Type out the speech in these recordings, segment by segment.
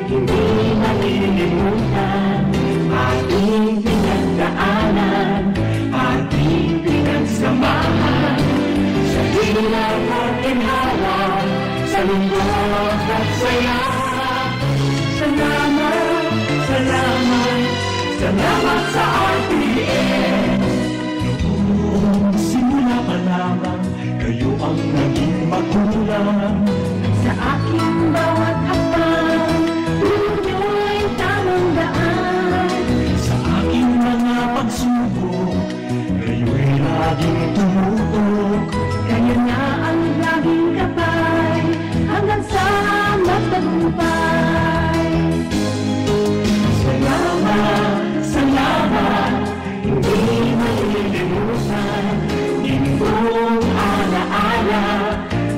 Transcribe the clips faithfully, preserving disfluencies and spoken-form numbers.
Hindi malilimutan ating pinagdaanan, ating pinagsamahan. Sa hirap at ginhawa, sa lungkot at saya. Salamat, salamat, salamat sa R T N. Noong simula pa lamang, kayo ang naging magulang. Sa aking bawat hakbang, turo niyo'y tamang daan. Sa aking mga pagsubok, kayo'y laging tumutok. Kayo na ang laging gabay, hanggang sa magtagumpay. Salamat, salamat, hindi malilimutan, gintong alaala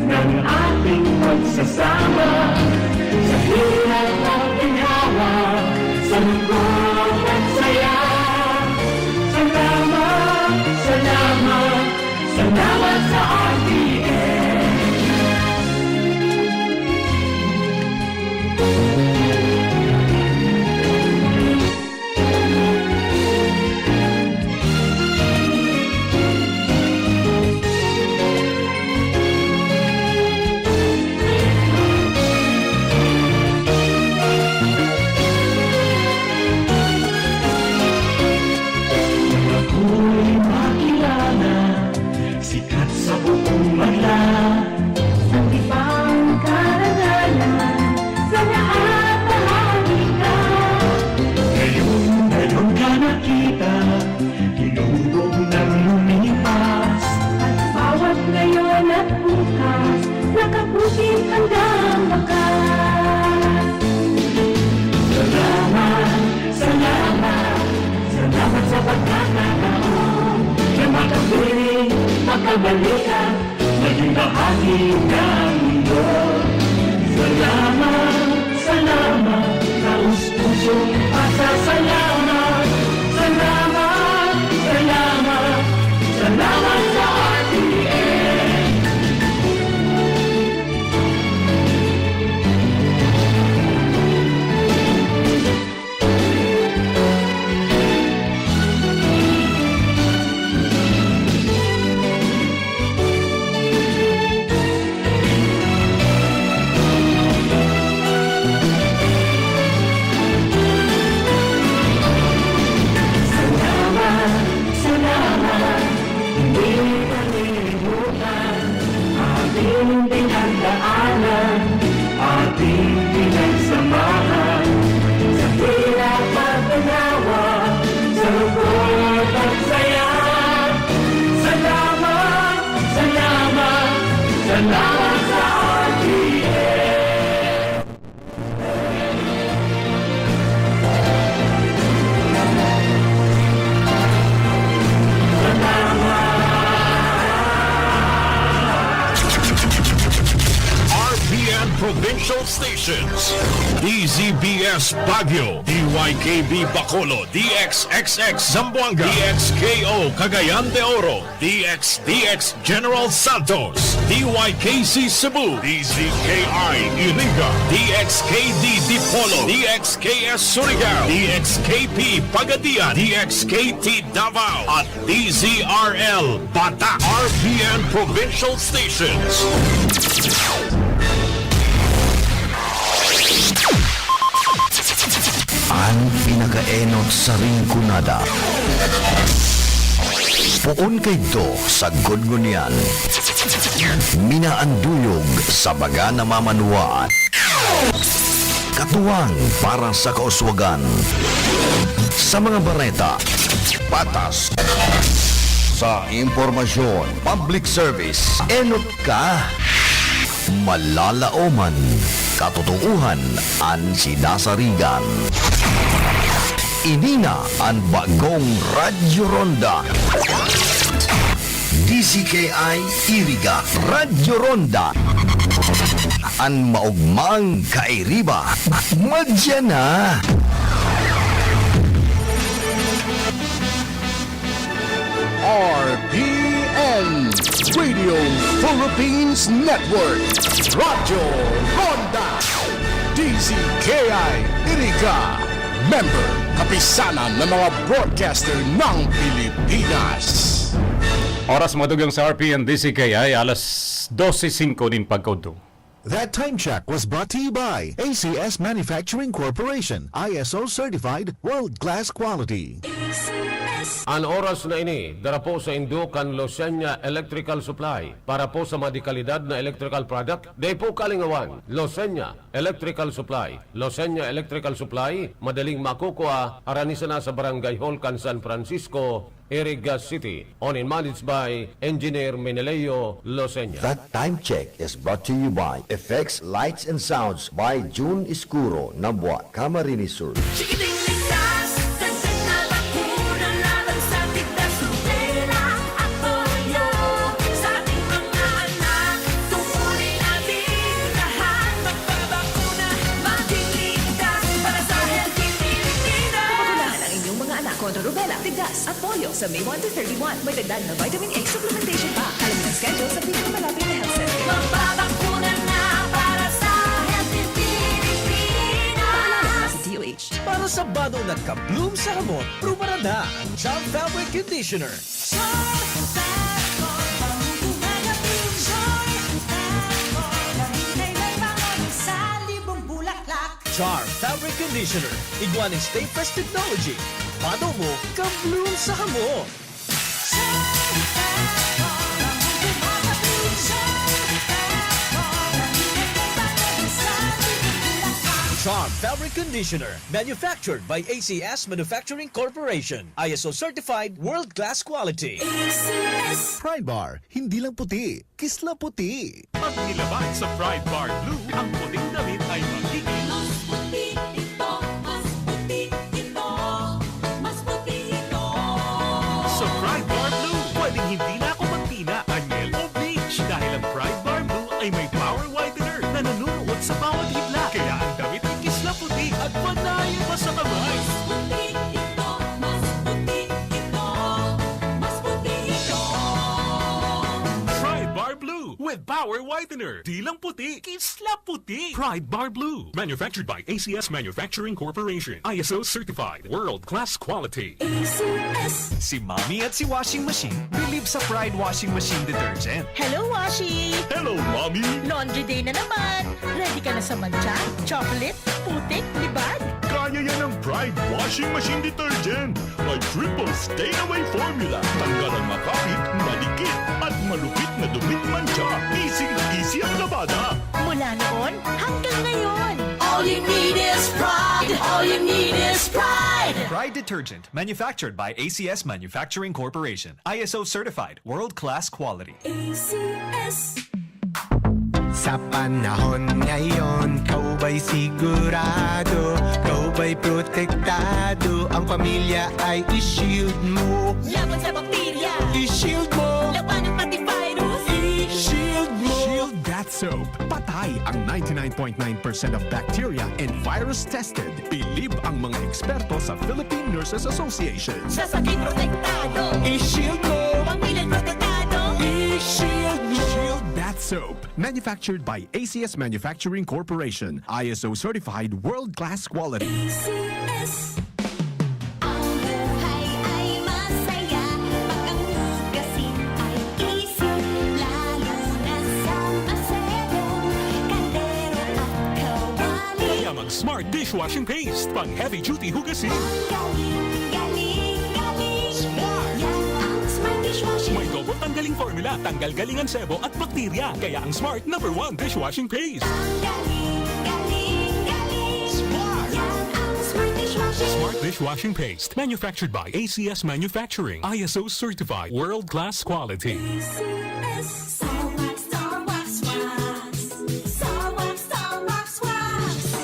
ng ating pagsasama. Sa hirap at ginhawa, sa lungkot at saya. Salamat, salamat, salamat sa R T N. Nang ako'y makilala, sikat sa buong Magla. Sanggipang karangalan sa lahat bahagi ka. Ngayon, ngayon ka nakita, hinubog ng lumipas. At bawat ngayon at bukas, nakaputin hanggang bakas. Salamat, salamat, salamat sa pagkakataon na makapiling, makabalikan, maging bahagi ng mundo. Salamat, salamat, taos-pusong pasasalamat. Salamat, salamat, salamat sa R T N. Salamat, salamat, hindi malilimutan. Ating pinagdaanan, ating pinagsamahan, sa hirap at ginawa, sa lungkot at saya. Salamat, salamat, salamat sa R T N. R P N Provincial Stations, D Z B S Baguio, D Y K B Bacolod, D X X X Zamboanga, D X K O Cagayan de Oro, D X D X General Santos, D Y K C Cebu, D Z K I Iriga, D X K D Dipolog, D X K S Surigao, D X K P Pagadian, D X K T Davao, at D Z R L Bata, R P N Provincial Stations. An pinakaenot sa Rinconada. Poon kaidto sagkod ngunyan. Minaanduyog sa baga na mamanwaan. Katuwang para sa kauswagan. Sa mga bareta, patas. Sa impormasyon, public service, enot ka. Malalaoman, katotoohan an sinasarigan. Ini na an bagong Radyo Ronda. D Z K I Iriga, Radyo Ronda. An maogmang kairiba, madya na. R P N, Radio Philippines Network, Radyo Ronda, D Z K K I Iriga, member, kapisanan ng mga broadcaster ng Pilipinas. Oras mga tugang sa R P N D C K I, alas dose singko nin pagkaudto. That time check was brought to you by A C S Manufacturing Corporation, I S O certified, world-class quality. An oras na ini, dara po sa indo kan Losenya Electrical Supply. Para po sa mga dekalidad na electrical product, dai po kalingawan. Losenya Electrical Supply. Losenya Electrical Supply, madaling makukua, arani sana sa Barangay Hall kan San Francisco, Iriga City. Owned and managed by Engineer Meneleo Losenya. That time check is brought to you by Effects Lights and Sounds by June Escuro, Nabua, Camarines Sur. Chikiting ligtas, dagdag na bakuna laban sa tigdas, rubela at polio. Sa ating mga anak, tungkulin natin lahat. Magpabakuna, maging ligtas para sa healthy Pilipinas. Pagpabakuna ang inyong mga anak kontra rubela, tigdas at polio sa May one to thirty-one. May dagdag na vitamin A supplementation pa. Alamin ang schedule sa pinakamalapit na health center. Magbabakuna na para sa healthy Pilipinas. Pagkilala sa D O H. Para sa bado na ka-bloom sa hamot, prubarada ang Charm Fabric Conditioner. Charm Fabric, pamumuhay na bloom. Charm Fabric, kay may bangon sa libong bulaklak. Charm Fabric Conditioner, igwa nin Stay Fresh Technology. Bado mo, ka-bloom sa hamot. Charm Fabric Conditioner, manufactured by A C S Manufacturing Corporation, I S O certified, world-class quality. A C S. Pride Bar, hindi lang puti, kisla puti. Pag nilabas sa Pride Bar Blue, ang puting damit ay magiging mas puti ito, mas puti ito, mas puti ito. Sa Pride Bar Blue, pwedeng hindi na ako magtina, anyel o bleach dahil ang Pride Bar Blue ay may power whitener na nanunuot sa bawat hidla. Kaya ang damit ay kisla puti at panayon pa sa kamay. Mas puti ito, mas puti ito, mas puti ito. Pride Bar Blue with power whitener. Di lang puti, kisla puti. Pride Bar Blue. Manufactured by A C S Manufacturing Corporation. I S O certified. World class quality. A C S. Si Mommy at si Washing Machine believe sa Pride Washing Machine Detergent. Hello, Washi! Hello, Mommy! Laundry day na naman! Ready ka na sa mantsa, chocolate, putik, libag? Kaya yan ng Pride Washing Machine Detergent. May triple stain away formula. Tanggal ang makapit, madikit, at malupit na dumit mantsa. Easy na easy ang labada. Mula noon hanggang ngayon. All you need is Pride. All you need is Pride. Pride Detergent, manufactured by A C S Manufacturing Corporation. I S O certified, world-class quality. A C S. Sa panahon ngayon, ikaw ba'y sigurado? Ikaw ba'y protektado? Ang pamilya ay i-shield mo. Laban sa bakterya. I-shield mo. Labanan pati virus. I-shield mo. Shield Bath Soap. Patay ang ninety-nine point nine percent of bacteria and virus tested. Bilib ang mga eksperto sa Philippine Nurses Association. Sa sakit protektado. I-shield mo. Pamilya protektado. I-shield mo. Shield Bath Soap. Manufactured by A C S Manufacturing Corporation. I S O certified world-class quality. A C S. Ang buhay ay masaya pag ang hugasin ay easy, lalo na sa masebo, kaldero at kawali. Kaya mag Smart Dishwashing Paste, pang heavy duty hugasin. Ang galing, galing, galing. Smart. Yan ang Smart Dishwashing. May double tanggaling formula, tanggal galing ang sebo at bakterya. Kaya ang Smart number one dishwashing paste. Ang galing, galing, galing. Smart. Yan ang Smart Dishwashing. Smart Dishwashing Paste, manufactured by A C S Manufacturing, I S O certified, world class quality. A C S. Star Wax, Star Wax, Wax. Star Wax, Star Wax, Wax.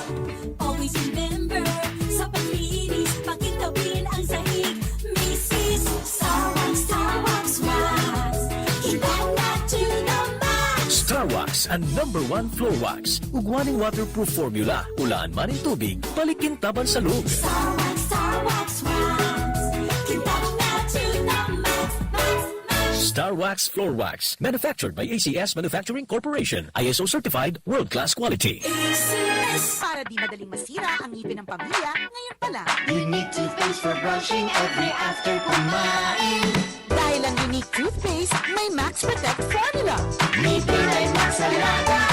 Always remember, sa paglinis, pakintabin ang sahig. Misis, Star Wax, Star Wax, Wax. Kintab na to the max. Star Wax, ang number one floor wax. Ugwa ning waterproof formula. Ulaan man nin tubig, balik kintab an salog. Star Wax, Star Wax, Wax. Kintab na to the max, max, max. Star Wax Floor Wax. Manufactured by A C S Manufacturing Corporation. I S O certified, world-class quality. A C S. Para di madaling masira ang ngipin ng pamilya, ngayon pa lang. Unique toothpaste for brushing every after kumain. Dahil ang Unique toothpaste may Max Protect formula. Ngipin ay Max Alaga,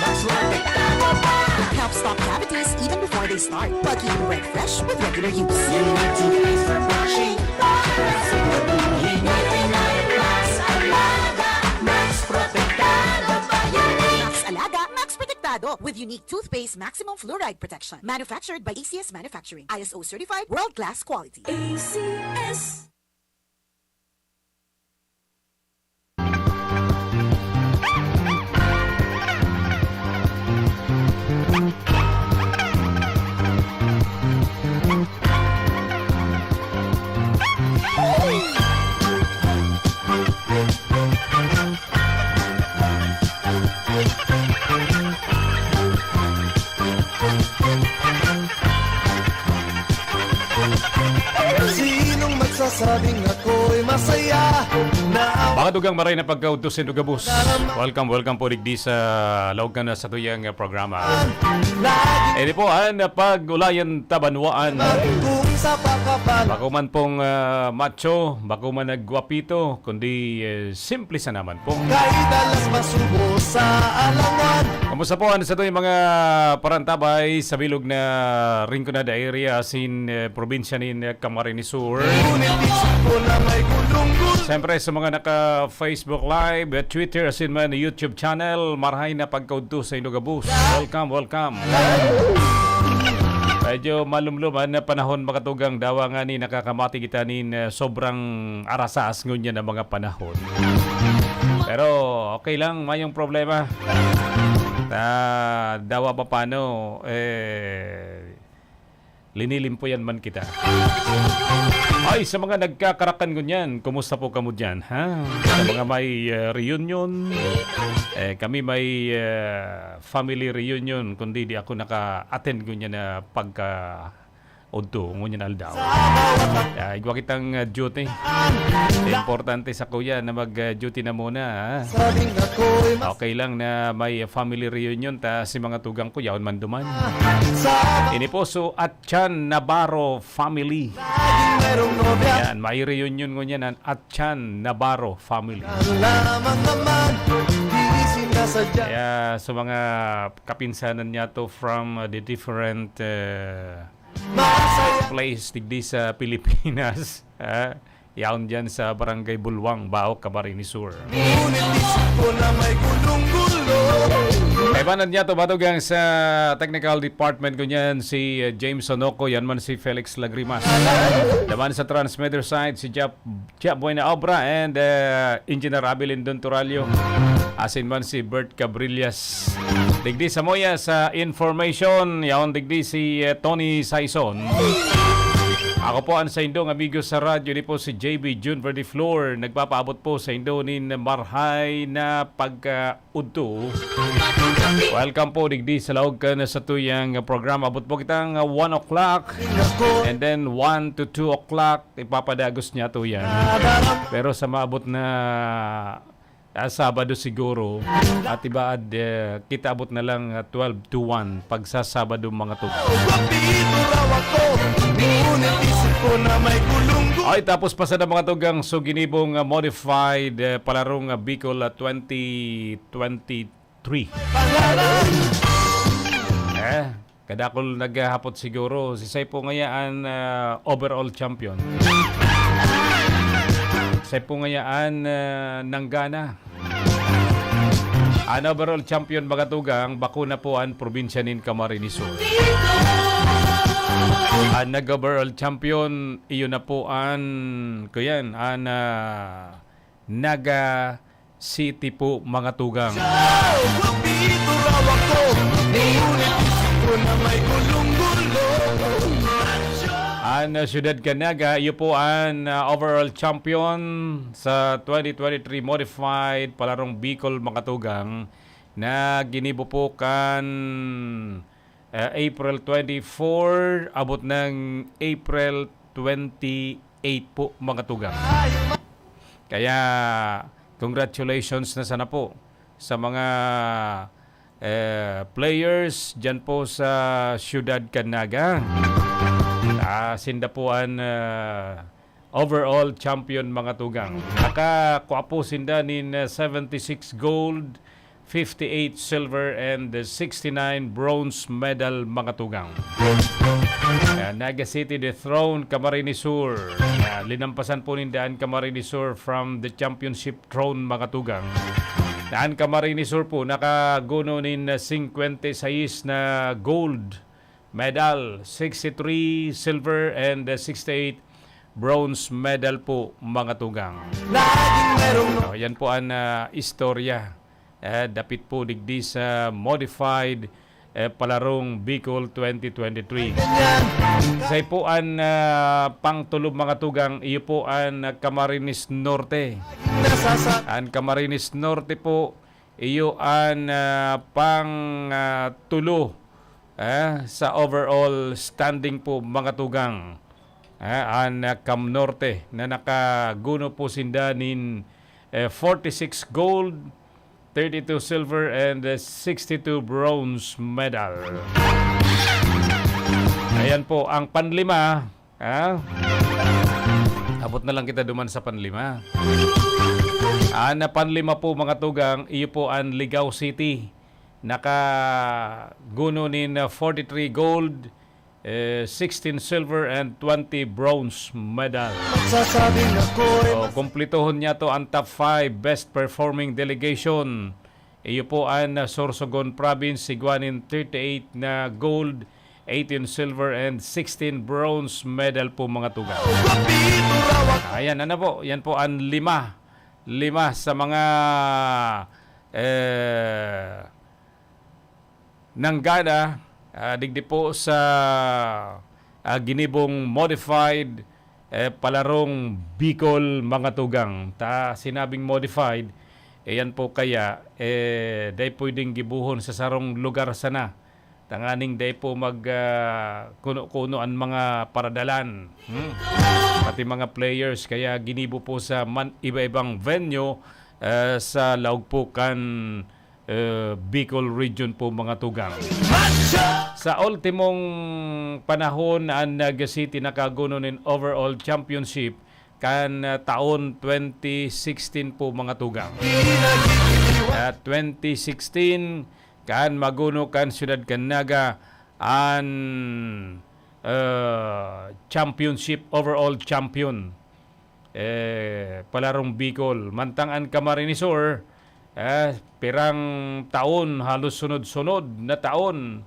Max Protektado pa. It helps stop cavities even before they start, while keeping breath fresh with regular use. Unique toothpaste for brushing para siguraduhin ngipin ay Max Alaga, Max Protektado pa. Unique Max Alaga, Max Protektado, with Unique toothpaste maximum fluoride protection. Manufactured by A C S Manufacturing. I S O certified, world-class quality. A C S. Sinong magsasabing ako'y masaya na ang Mga dugang, maray na pagkaudto sa inyo gabos. Welcome, welcome po digdi sa laog na sa tuyang programa. Lagi Ini po ang pag-ulayan tabanwaan. Kung sa pagkabal Bako man pong, ah, macho, bako man nagwapito, kundi, eh, simple sa naman po. Kay dalas masubo sa alangan. Kamusta po ang sa tuyang mga parantabay sa bilog na Rinconada area, asin, eh, probinsya nin, eh, Camarines Sur? Ngunit isip ko na may gulong-gulong. Siyempre, sa mga naka-Facebook Live, eh, Twitter, asin man YouTube channel, marahay na pagkaudto sa inyo gabos. Welcome, welcome. Medyo malumluman na panahon, mga tugang, dawa ngani nakakamati kita nin, eh, sobrang arasas ngunyan na mga panahon. Pero okay lang, mayong problema. Ta, dawa pa paano, eh, linilimpuyan man kita. Ay, sa mga nagkakarakan ngunyan, kumusta po kamo dyan, ha? Sa mga may, eh, reunion, eh, kami may, eh, family reunion, kundi di ako naka-attend ngunyan na pagka udto, ngunyan aldaw. Ah, igwa kitang, ah, duty. Importante sa kuya na mag, ah, duty na muna, ha? Okay lang na may family reunion, ta si mga tugang ko, yaon man duman. Ini po, so, Atchan Navarro family. Yan, may reunion ngunyan ang Atchan Navarro family. Kaya sa mga kapinsanan niya to from, uh, the different, uh, place digdi sa Pilipinas, ah, yaon dyan sa Barangay Bulwang, Baok, Camarines Sur. Ngunit isip ko na may gulong-gulo. Kaibanan niya to, batugang sa technical department ko niyan, si, uh, James Onoco, yan man si Felix Lagrimas. Naman sa transmitter side, si Jap Chia Buena Obra and, uh, Engineer Abby Lindon Turalio. Asin man si Bert Cabrillas. Digdi sa Moya sa information, yaon digdi si, uh, Tony Saison. Ako po ang saindong amigo sa radyo, ini po si J B June Verdiflor. Nagpapaabot po saindo nin marahay na pagka udto. Welcome po digdi sa laog kan sa tuyang programa. Abot po kitang, uh, one o'clock. And then one to two o'clock, ipapadagos niya to yan. Pero sa maabot na, ah, Sabado siguro, at ibaad, eh, kita abot na lang, ah, twelve to one, pag sa Sabado, mga tugang. Guwapito raw ako, ngunit isip ko na may gulong-gulong. Ay, tapos pasada, mga tugang, so ginibong, ah, modified, eh, palarong, ah, Bicol, ah, twenty twenty-three. Pangalan. Eh, kadakul naghahapot siguro, si Sai po ngayaan, ah, overall champion. Sai po ngayaan, ah, nanggana. An overall champion, mga tugang, bako na po an probinsya nin Camarines Sur. An nag-overall champion, iyo na po an, kuyan, an, ah, Naga City po, mga tugang. Sa guwapito raw ako, ngunit isip ko na may gulong-gulong. An, ah, siyudad kan Naga, iyo po an, ah, overall champion sa twenty twenty-three modified palarong Bicol, mga tugang, na ginibo po kan, ah, April twenty-four, abot ng April twenty-eight po, mga tugang. Kaya, congratulations na sana po sa mga eh, players dyan po sa Siyudad kan Naga. Ah, sinda po an, ah, overall champion, mga tugang. Nakakua po sinda nin, ah, seventy-six gold, fifty-eight silver, and, ah, sixty-nine bronze medal, mga tugang. Ah, Naga City dethroned Camarines Sur. Ah, linampasan po ninda an Camarines Sur from the championship throne, mga tugang. Na an Camarines Sur po nakaguno nin singkwenta y seis na gold medal, sixty-three silver, and, uh, sixty-eight bronze medal po, mga tugang. Laging merong... Oh, yan po ang, ah, istorya. Eh, dapit po digdi sa modified, eh, Palarong Bicol twenty twenty-three. Sa po an, ah, pangtulo, mga tugang, iyo po an, ah, Camarines Norte. An Camarines Norte po, iyo an, ah, pang, ah, tulo, eh, sa overall standing po, mga tugang. Eh, an, ah, Cam Norte na nakaguno po sinda nin, eh, forty-six gold, thirty-two silver, and, eh, sixty-two bronze medal. Ayan po, ang panlima, ah, abot na lang kita duman sa panlima. Ah, na panlima po, mga tugang, iyo po an Ligao City. Nakaguno nin, ah, forty-three gold, eh, sixteen silver and twenty bronze medal. Magsasabing ako'y... Oh, kumplituhon niya to ang top five best performing delegation. Iyo po an, ah, Sorsogon Province, igwa nin thirty-eight na gold, eighteen silver, and sixteen bronze medal po, mga tugang. Ayan, ano po? Yan po ang lima. Lima sa mga, eh, nanggana, ah, digdi po sa, ah, ginibong modified, eh, Palarong Bicol, mga tugang. Ta, sinabing modified, eh, yan po kaya, eh, dai pwedeng gibohon sa sarong lugar sana. Tanganing dai po mag, ah, kuno-kuno an mga paradalan. Hmm? Pati mga players, kaya ginibo po sa man, iba-ibang venue, eh, sa laog po kan eh, Bicol Region po, mga tugang. Sa ultimong panahon, an Naga City nakaguno nin overall championship kan, ah, taon twenty sixteen po, mga tugang. At twenty sixteen, kan maguno kan siyudad kan Naga an, eh, championship, overall champion. Eh, Palarong Bicol. Mantang an Camarines Sur, eh, pirang taon, halos sunod-sunod na taon,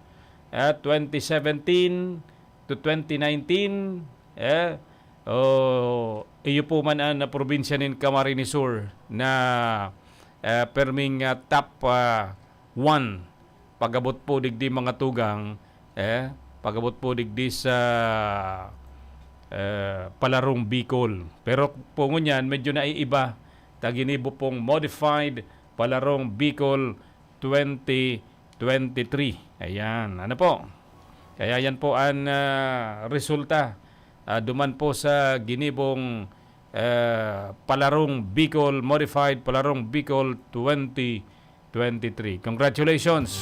eh, twenty seventeen to twenty nineteen, eh, oh, iyo po man an probinsya nin Camarines Sur na, eh, perming, ah, top, ah, one. Pag-abot po digdi, mga tugang, eh, pag-abot po digdi sa, eh, Palarong Bicol. Pero po ngunyan, medyo naiiba. Ta ginibo pong modified Palarong Bicol twenty twenty-three. Ayan, ano po? Kaya yan po ang, ah, resulta. Ah, duman po sa ginibong, eh, Palarong Bicol, modified Palarong Bicol twenty twenty-three. Congratulations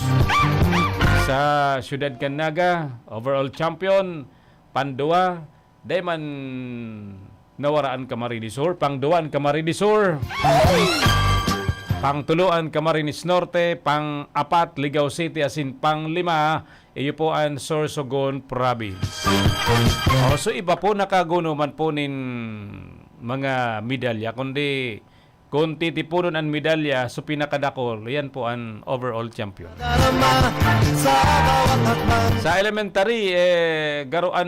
sa Siyudad kan Naga, overall champion, pandua, dai man nawara an Camarines Sur, pangduwa an Camarines Sur, pangtulo an Camarines Norte, pang-apat Ligao City, asin panglima, iyo po an Sorsogon Province. O, so iba po nakaguno man po nin mga medalya, kundi kung titipunon an medalya, so pinakadakol, yan po an overall champion. Sa elementary, eh, garo an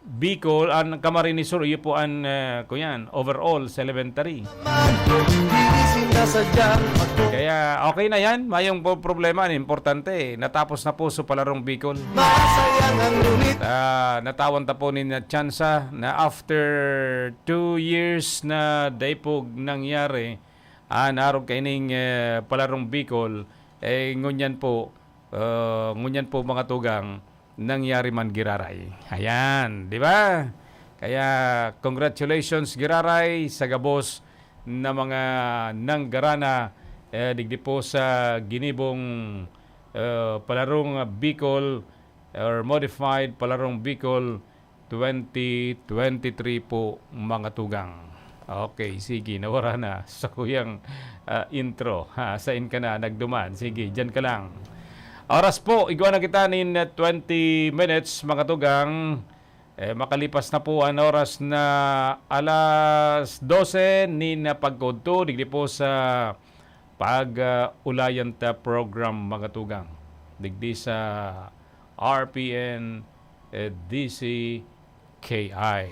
Bicol, an Camarines Sur, iyo po an, eh, kuyan, overall sa elementary. Kaya okay na yan, mayong po problema, an importante, natapos na po sa Palarong Bicol. Ah, natawan ta po nin tsansa na after two years na dai po nangyari, ah, narog kaining, eh, Palarong Bicol, eh, ngunyan po, ah, ngunyan po, mga tugang, nangyari man giraray. Ayan, di ba? Kaya congratulations giraray sa gabos na mga nanggarana eh, digdi po sa ginibong, eh, Palarong Bicol or Modified Palarong Bicol twenty twenty-three po, mga tugang. Okay, sige, nawara na sa kuyang, ah, intro. Ha, sain ka na nagduman? Sige, diyan ka lang. Oras po, igwa na kita nin, ah, twenty minutes, mga tugang. Eh, makalipas na po an oras na alas dose nin pagkudto, digdi po sa pag, ah, ulayan ta program, mga tugang. Digdi sa R P N, eh, D C K I.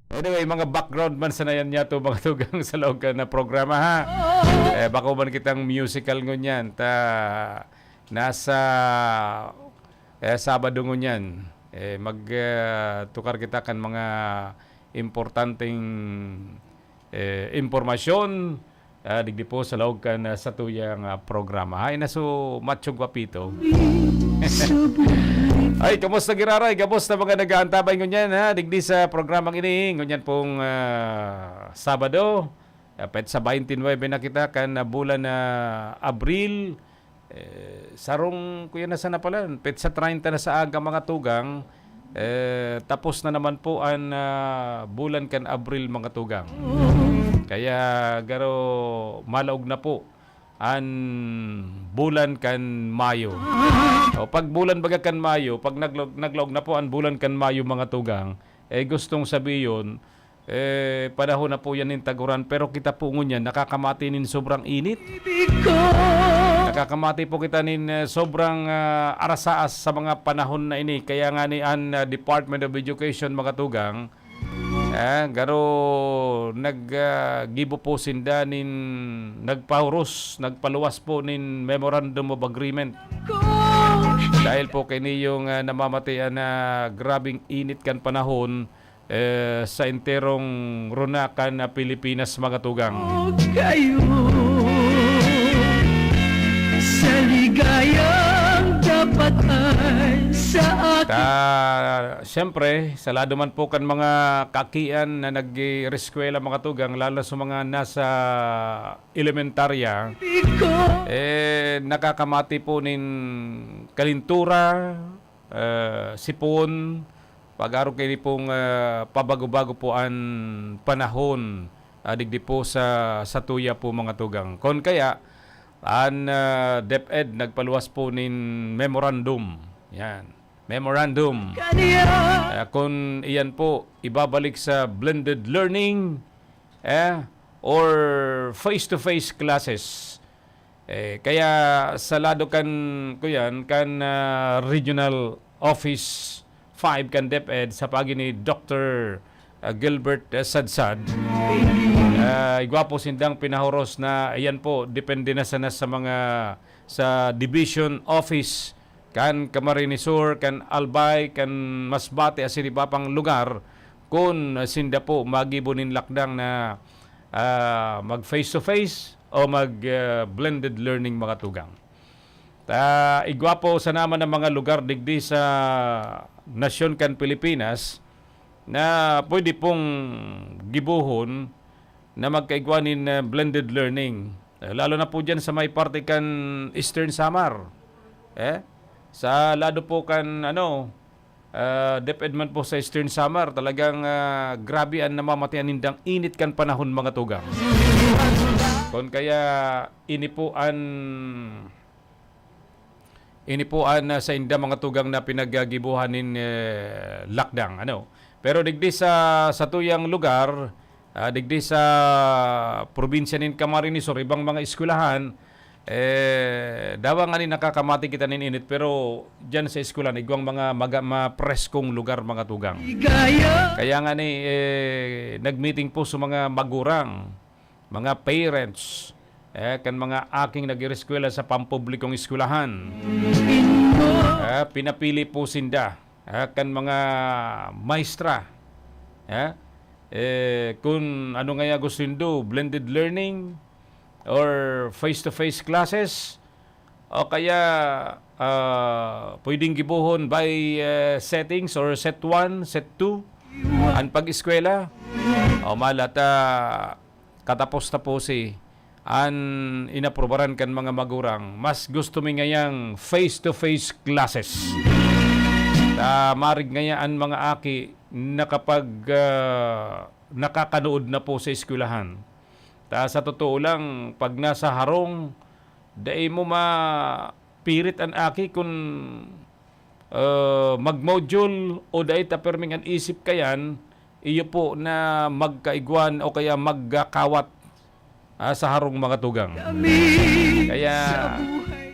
Anyway, mga background man sana yan niya to, mga tugang, sa laog kan programa, ha. Eh, bako man kitang musical ngunyan, ta nasa, eh, Sabado ngunyan, eh, mag, ah, tukar kita kan mga importanteng, eh, impormasyon, ah, digdi po sa laog kan, ah, satuyang, ah, programa. Ay, naso Macho Guapito. Ay, kamusta giraray? Kamusta mga nag-aantabay ngunyan, ha? Digdi sa programang ini, ngunyan pong, ah, Sabado, ah, petsa twenty-nine na kita kan, ah, bulan na Abril. Eh, sarong, kuya, na sana pala, petsa treinta na sa aga, mga tugang. Eh, tapos na naman po an, ah, bulan kan Abril, mga tugang. Kaya garo malaog na po an bulan kan Mayo. O, pag bulan baga kan Mayo, pag naglaog, naglaog na po an bulan kan Mayo, mga tugang, eh, gustong sabiyon, eh, panahon na po yan nin taguran, pero kita po ngunyan nakakamati nin sobrang init. Nakakamati po kita nin, eh, sobrang, ah, arasaas sa mga panahon na ini. Kaya nga ni an, ah, Department of Education, mga tugang, eh, garo nag, ah, gibo po sinda nin, nagpahuros, nagpaluwas po nin Memorandum of Agreement. Dahil po kaini yung, ah, namamatian na grabing init kan panahon, eh, sa enterong runa kan Pilipinas, mga tugang. Kayo sa ligayang dapat ay sa akin. Ta, siyempre, sa lado man po kan mga kakian na nag-ireskwela, mga tugang, lalo sa mga nasa elementarya, eh, nakakamati po nin kalintura, eh, sipon, pag-arog kaini pong, eh, pabago-bago po an panahon, ah, digdi po sa, sa tuya po, mga tugang. Kon kaya, an, ah, DepEd nagpaluwas po nin memorandum. Yan. Memorandum. Ah, kun iyan po ibabalik sa blended learning, eh, or face-to-face classes. Eh, kaya sa lado kan, kuyan, kan, ah, Regional Office five kan DepEd sa pagi ni Doctor, ah, Gilbert, ah, Sadsad, ah, igwa po sindang pinahuros na, ayan po, depende na sana sa mga, sa division office kan Camarines Sur, kan Albay, kan Masbate, asin iba pang lugar, kun sinda po magibo nin lakdang na, ah, mag face to face o mag, ah, blended learning, mga tugang. Ta, igwa po sana man ang mga lugar digdi sa nasyon kan Pilipinas na pwede pong gibohon na magkaigwa nin, ah, blended learning. Eh, lalo na po diyan sa may parte kan Eastern Samar. Eh, sa lado po kan, ano, ah, DepEd man po sa Eastern Samar, talagang, ah, grabe an namamatian nindang init kan panahon, mga tugang. Kon kaya, ini po an, ini po an, ah, sainda, mga tugang, na pinaggibohan nin, eh, lakdang, ano. Pero digdi sa satuyang lugar, ah, digdi sa probinsya nin Camarines Sur, ibang mga eskwelahan, eh, dawa ngani nakakamati kita nin init, pero diyan sa eskwelahan, igwang mga maga-, mapreskong lugar, mga tugang. Kaya ngani, eh, nag-meeting po sa mga magurang, mga parents, eh, kan mga aking nag-ireskwela sa pampublikong eskwelahan. Eh, pinapili po sinda, eh, kan mga maestra. Eh, eh, kun ano ngaya gusto nindo, blended learning or face-to-face classes, o kaya, ah, pwedeng gibohon by, eh, settings or set one, set two, an pag-eskwela. O, mala ta katapos-taposi an inaprubaran kan mga magurang, mas gusto mi ngayang face-to-face classes. Ta marig ngaya an mga aki nakapag, ah, nakakanood na po sa eskwelahan. Ta sa totoo lang, pag nasa harong, dai mo mapirit an aki kun, ah, mag-module o dai ta perming an isip kayan, iyo po na magkaigwan o kaya magkakawat, ah, sa harong mga tugang. Kaya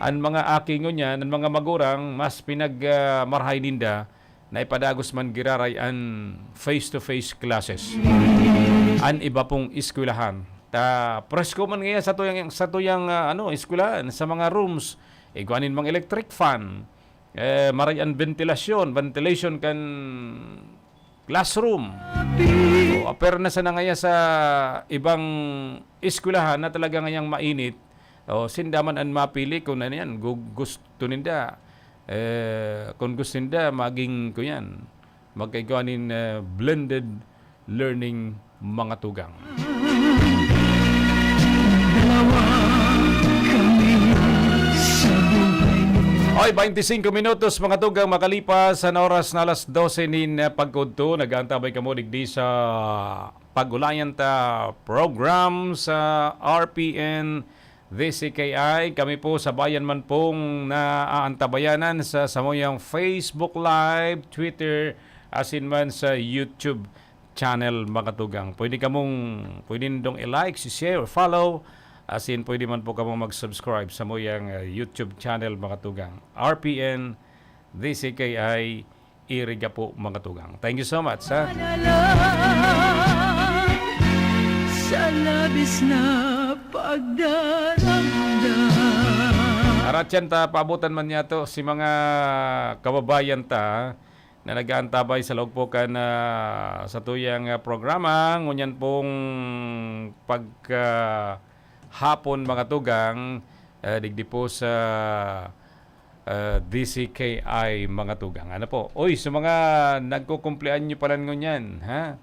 an mga aki ngunyan, an mga magurang, mas pinag, ah, marhay ninda na ipadagos man giraray an face-to-face classes. An iba pong eskwelahan. Ta presko man ngaya sa tuyang, sa tuyang, ah, ano, eskwelahan, sa mga rooms, igwa nin mga electric fan, eh, maray an ventilasyon, ventilation kan classroom. O, pero na sana ngaya sa ibang eskwelahan na talaga ngayang mainit, o, sinda man an mapili kung ano yan, gu-, gusto ninda. Eh, kung gusto ninda, maging, kung yan, magkaigwa nin, eh, blended learning, mga tugang. Oy, twenty-five minutos, mga tugang, makalipas an oras na alas dose nin, eh, pagkudto. Nag-aantabay kamo digdi sa Pag-ulayan Ta program sa R P N D C K I. Kami po sa bayan man pong naaantabayanan sa samuyang Facebook Live, Twitter, asin man sa YouTube channel, mga tugang. Pwede kamong, pwede nindong i-like, i-share, follow. Asin pwede man po kamong mag-subscribe samuyang, ah, YouTube channel, mga tugang. R P N D C K I, iriga po, mga tugang. Thank you so much, ha? Sa labis na pagdaramdam. Aratyan ta, paabutan man niya to si mga kababayan ta na nag-aantabay sa laog po kan, ah, sa tuyang, ah, programa. Ngunyan pong pagka hapon, mga tugang, eh, digdi po sa, eh, D C K I, mga tugang. Ano po? Uy, sa mga nagkukumpleanyo pala ngunyan, ha?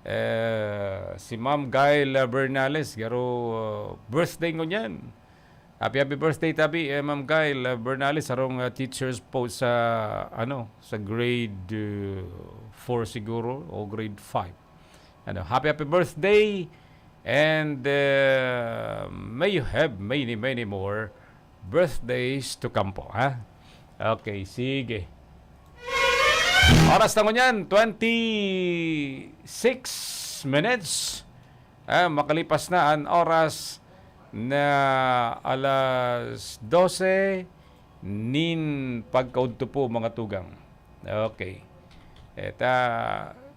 Eh, si Ma'am Gail Bernales, garo, uh, birthday ngunyan. Happy, happy birthday, tabi, eh, Ma'am Gail, uh, Bernales, harong, uh, teachers po sa, ano, sa grade, uh, four siguro o grade five. Ano, happy, happy birthday, and, uh, may you have many, many more birthdays to come po, ha? Okay, sige. Oras na ngunyan, twenty-six minutes. Ah, makalipas na an oras na alas dose nin pagkaudto po, mga tugang. Okay. Eta,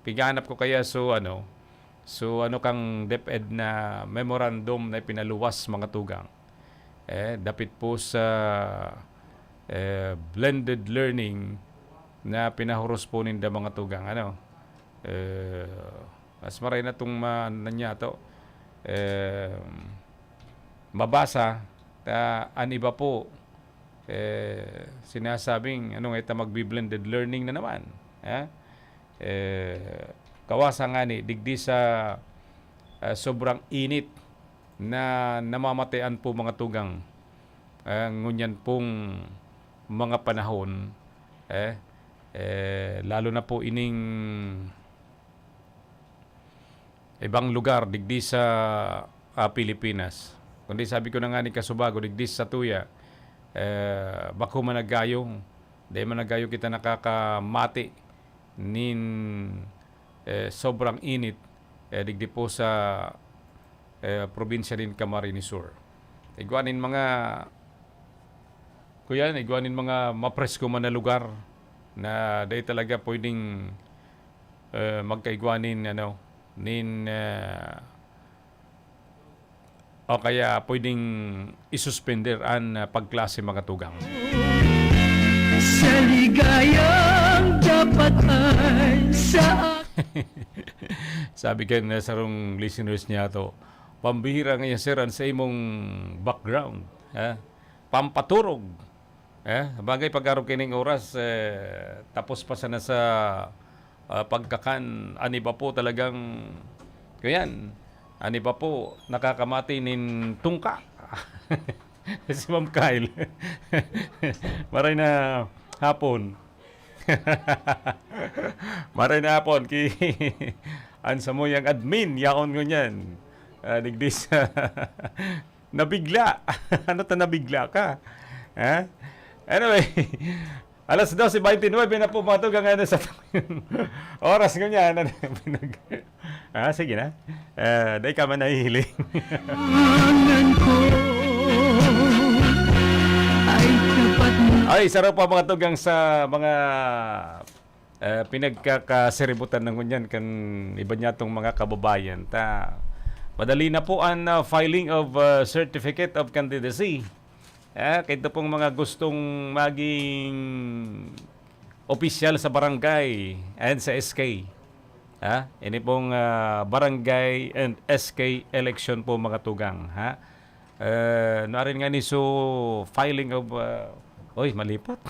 pighanap ko kaya so, ano, so, ano kang DepEd na memorandum na ipinaluwas, mga tugang. Eh, dapit po sa, eh, blended learning na pinahuros po ninda, mga tugang, ano. Eh, mas maray na tong ma-, nanya to, eh, mabasa, ta an iba po, eh, sinasabing, ano nga ita, magbi-blended learning na naman, ha? Eh, kawasa ngani, digdi sa, ah, sobrang init na namamatean po, mga tugang, ah, ngunyan pong mga panahon, eh, eh, lalo na po ining ibang lugar digdi sa, ah, Pilipinas. Kundi sabi ko na nga ni kasubago, digdi sa tuya, eh, bako man naggayo, di man naggayo kita nakakamati nin, eh, sobrang init, eh, digdi po sa, eh, probinsya nin Camarines Sur. Igwa nin mga, kuya, igwa nin mga mapresko man na lugar na dai talaga pwedeng, eh, magkaigwa nin, ano, nin, eh, o kaya pwedeng isuspender an, ah, pagklase, mga tugang. Sa ligayang dapat ay sa Sabi kan, ah, sarong listeners niya to, "Pambihira ngaya, sir, an sa imong background, ha? Pampaturog." Eh, bagay, pag-arog kining oras, eh, tapos pa sana sa Ah, pagkakan, an iba po talagang, kuyan, an iba po nakakamati nin tungka. Si Ma'am Kyle. Maray na hapon. Maray na hapon ki an samuyang admin, yaon ngunyan. Ah, digdi sa nabigla. Ano ta nabigla ka? Ha? Anyway, alas dose baynte nuebe na po, mga tugang, ano, sa oras ngunyan. Ano, pinag-, ah, sige na. Ah, dai ka man nahihiling. Pangan ko ay tapat na. Ay, isa raw pa, mga tugang, sa mga, eh, pinagkakasiributan na ngunyan kan iba niyatong mga kababayan. Ta, madali na po an, ah, filing of, ah, certificate of candidacy. Ah, kaito pong mga gustong maging opisyal sa barangay and sa S K. Ha? Ini pong, ah, barangay and S K election po, mga tugang, ha? Eh, nuarin nga ni, so, filing of, ah, oy, malipot.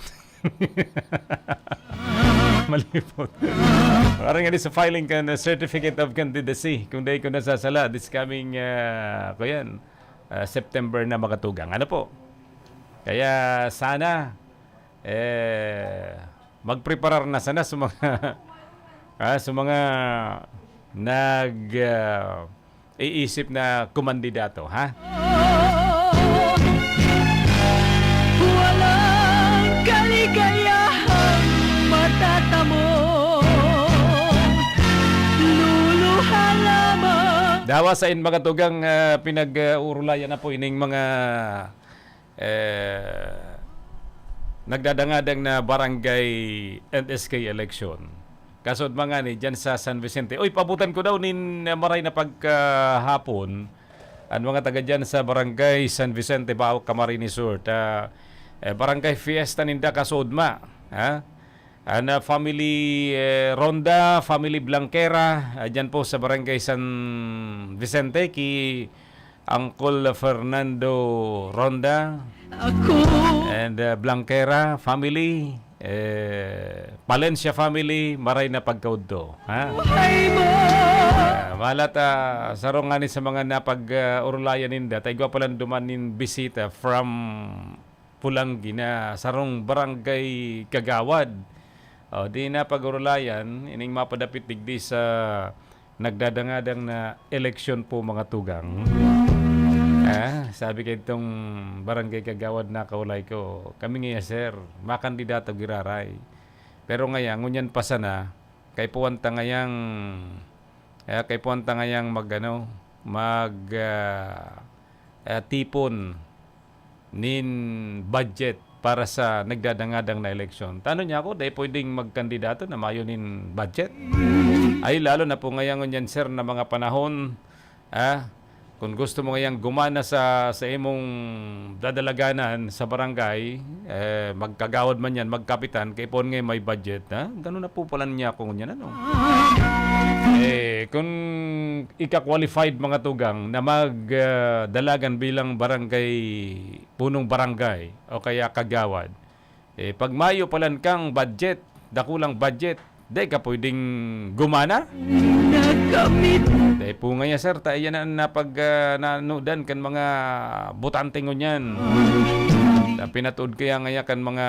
Malipot. Nuarin nga ni, so, filing kan, ah, certificate of candidacy, kung dai ko nasasala, this coming, ah, kuyan, ah, September na, mga tugang. Ano po? Kaya sana, eh, magpreparar na sana sa mga, ah, sa mga nag, ah, iisip na kumandidato, ha? Walang kaligayahang matatamo, luluha lamang. Dawa sa in mga tugang, ah, pinag-uurulayan na po ining mga eh, nagdadangadang na barangay and S K election. Kasod mga ni dyan sa San Vicente. Uy, paabutan ko daw nin, eh, maray na pagkahapon. Ang mga taga dyan sa barangay San Vicente, Bao, Camarines Sur. Ta, eh, barangay fiesta ninda kasod ma. Ha? An, ah, family, eh, Ronda, family Blanquera, ah, dyan po sa barangay San Vicente, ki Uncle Fernando Ronda Ako. and, ah, Blanquera family, eh, Palencia family, maray na pagkaudto, ha? Buhay mo. Ah, malat, ah, sarong ngani sa mga napag, ah, urulayan ninda, ta igwa palan duman nin bisita from Pulanggi na sarong barangay kagawad. O, di na pag-urulayan, ining mapadapit digdi sa nagdadangadang na eleksyon po, mga tugang. Ah, sabi kay itong barangay kagawad na kaulay ko, "Kami ngaya, sir, makandidato giraray. Pero ngaya, ngunyan pa sana, kaipuhan ta ngayang, eh, kaipuhan ta ngayang mag, ano, mag, ah, ah, tipon nin budget para sa nagdadangadang na eleksyon." Tano niya ako, dai pwedeng magkandidato na mayo nin budget. Ay, lalo na po ngayon yan, sir, na mga panahon, ah, kung gusto mo ngayang gumana sa, sa imong dadalaganan sa barangay, eh, magkagawad man yan, magkapitan, kaipuhan nga may budget, ha? Ganun na po pala niya ako ngunyan, ano? Eh, kung ika-qualified, mga tugang, na mag, ah, dalagan bilang barangay, punong barangay o kaya kagawad, eh, pag mayo palan kang budget, dakulang budget, dai ka pwedeng gumana. Nakamit. Dai po ngaya, sir, ta iyan ang napag, ah, nanudan kan mga botante ngunyan. Ta pinatuod kaya ngaya kan mga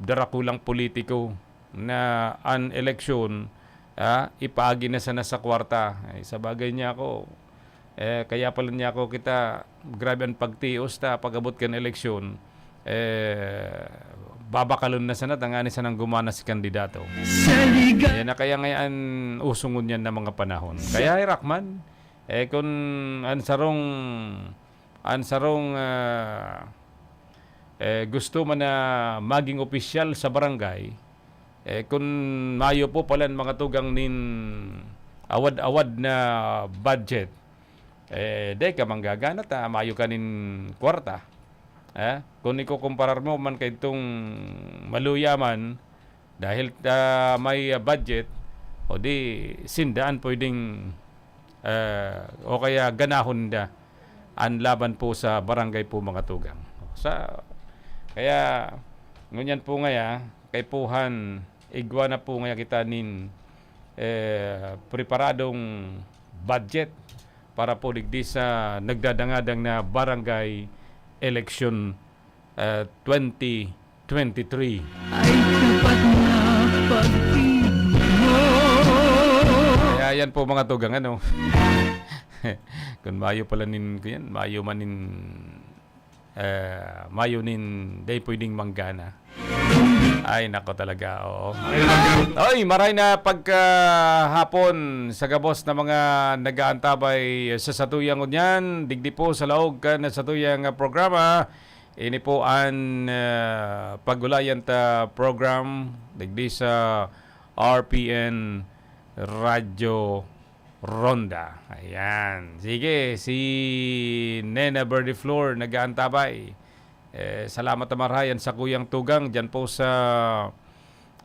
darakulang politiko na an eleksyon, ah, ipaagi na sana sa kwarta. Ay, sa bagay niya ako, eh, kaya pala niya ako kita, grabe an pagtios ta pag-abot kan eleksyon, eh, babakalon na sana, tangani sanang gumana si kandidato. Sa liga- Yan na kaya ngayon uso ngunyan na mga panahon. Kaya, Rockman, eh, kun an sarong, an sarong, ah, eh, gusto man na maging opisyal sa barangay, eh, kun mayo po palan mga tugang nin awad-awad na budget, eh, dai ka manggagana ta mayo ka nin kwarta. Eh, kun ikukumparar mo man kay itong maluya man, dahil, ah, may, ah, budget, o di, sinda an pwedeng, ah, o kaya ganahon da an laban po sa barangay po, mga tugang. Sa, kaya, ngunyan po ngaya, kaipuhan, igwa na po ngaya kita nin, eh, preparadong budget para po digdi sa nagdadangadang na barangay election, eh, twenty twenty-three. Ay tapat na pag-ibig mo. Kaya yan po, mga tugang, ano? Kung mayo pala nin, yan, mayo man nin, eh, mayo nin, day pwedeng manggana. Ay, nako talaga, oo. Oy, maray na pagkahapon sa gabos na mga nag-aantabay sa satuyang ngunyan, digdi po sa laog kan satuyang, ah, programa. Ini po an, ah, Pag-ulayan Ta program, digdi sa R P N Radyo Ronda. Ayan. Sige, si Nena Birdie Flor nag-aantabay. Eh, salamat na marhay an sakuyang tugang diyan po sa,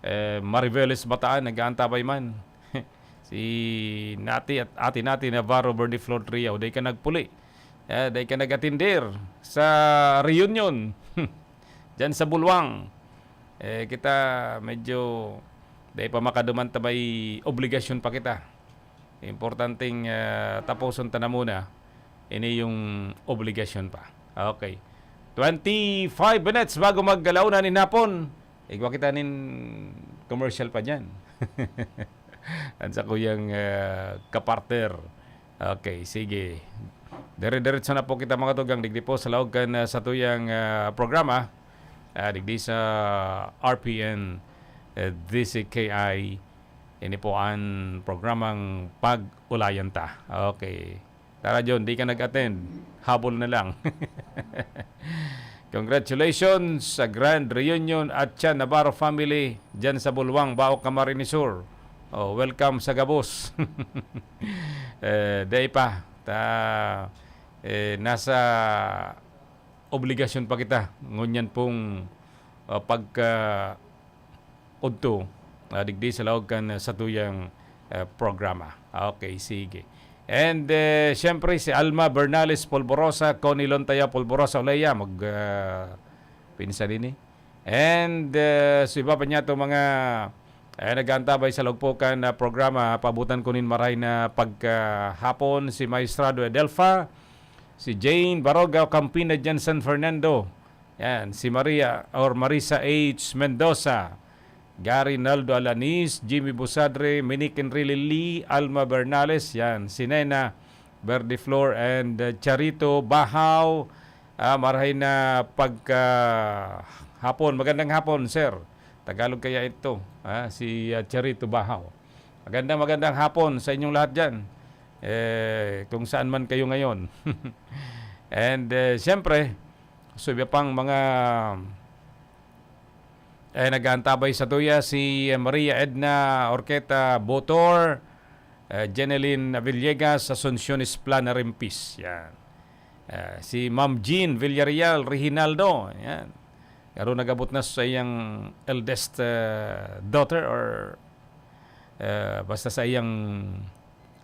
eh, Mariveles, Bataan, nag-aantabay man. Si Nati at Ate Nati Navarro Birdie Flor Trio, dai ka nagpuli. Eh, dai ka nag-atindir sa reunion. Diyan sa Bulwang. Eh, kita medyo dai pa makaduman ta may obligasyon pa kita. Importanteng, ah, taposon ta na muna ini yung obligasyon pa. Okay. Twenty-five minutes bago mag-alauna nin hapon. Igwa kita nin commercial pa diyan. Ang sakuyang, ah, kapartner. Okay, sige. Dire-diretso na po kita, mga tugang, digdi po sa laog kan, ah, satuyang, ah, programa. Ah, digdi sa R P N, eh, D C K I. Ini po an programang Pag-ulayan Ta. Okay. Tara, John, di ka nag-attend. Habol na lang. Congratulations sa Grand Reunion at sa Navarro family diyan sa Bulwang, Baoc, Camarines Sur. Oh, welcome sa gabos. Eh, dai pa. Ta, eh, nasa obligasyon pa kita ngunyan pong, ah, pagka-, udto, ah, digdi sa laog kan, ah, satuyang, ah, programa. Okay, sige. And, eh, siyempre, si Alma Bernales Polvorosa, Connie Lontaya Polvorosa, Olea, mag, ah, pinsan ini. And, eh, sa iba pa niya to mga, eh, nag-aantabay sa laog po kan, ah, programa, paabutan ko nin maray na pagkahapon, si Maestrado Adelfa, si Jane Baroga Campina diyan San Fernando. Yan, si Maria or Marisa H Mendoza, Gary Naldo Alanis, Jimmy Busadre, Minic Enrile Lee, Alma Bernales, yan, si Nena Verdeflor and, uh, Charito Bahaw. Ah, marhay na pagka hapon. Magandang hapon, sir. Tagalog kaya ito, ah, si, ah, Charito Bahaw. Magandang, magandang hapon sa inyong lahat diyan. Eh, kung saan man kayo ngayon. And, eh, siyempre, so, iba pang mga, eh, nag-aantabay sa tuya, si Maria Edna Orqueta Botor, eh, Jeneline Villegas, Asuncion Esplana Rimpis. Yan. Eh, si Ma'am Jean Villarreal Reginaldo. Yan. Garo nag-abot na sa iyang eldest, eh, daughter or, eh, basta sa iyang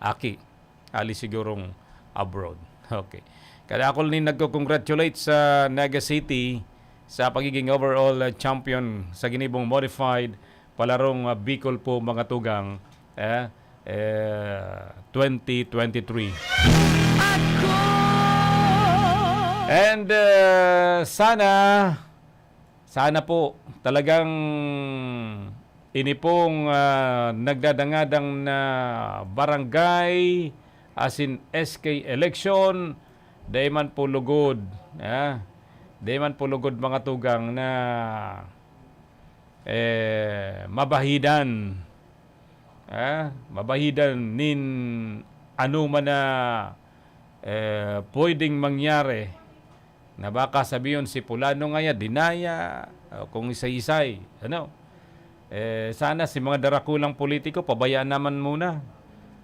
aki. Ali sigurong abroad. Okay. Kadakul nin nagko-congratulate sa Naga City sa pagiging overall, uh, champion sa ginibong modified palarong, uh, Bicol po, mga tugang, eh, eh, twenty twenty-three. And, uh, sana Sana po talagang ini pong, ah, nagdadangadang na barangay, asin S K election, dai man po lugod, ah, dai man po lugod, mga tugang, na, eh, mabahidan, ah, mabahidan nin anoman na, eh, pwedeng mangyari. Na baka sabihon si Pulano ngaya, dinaya, o kung isay-isay, ano. Eh, sana si mga darakulang politiko, pabayaan naman muna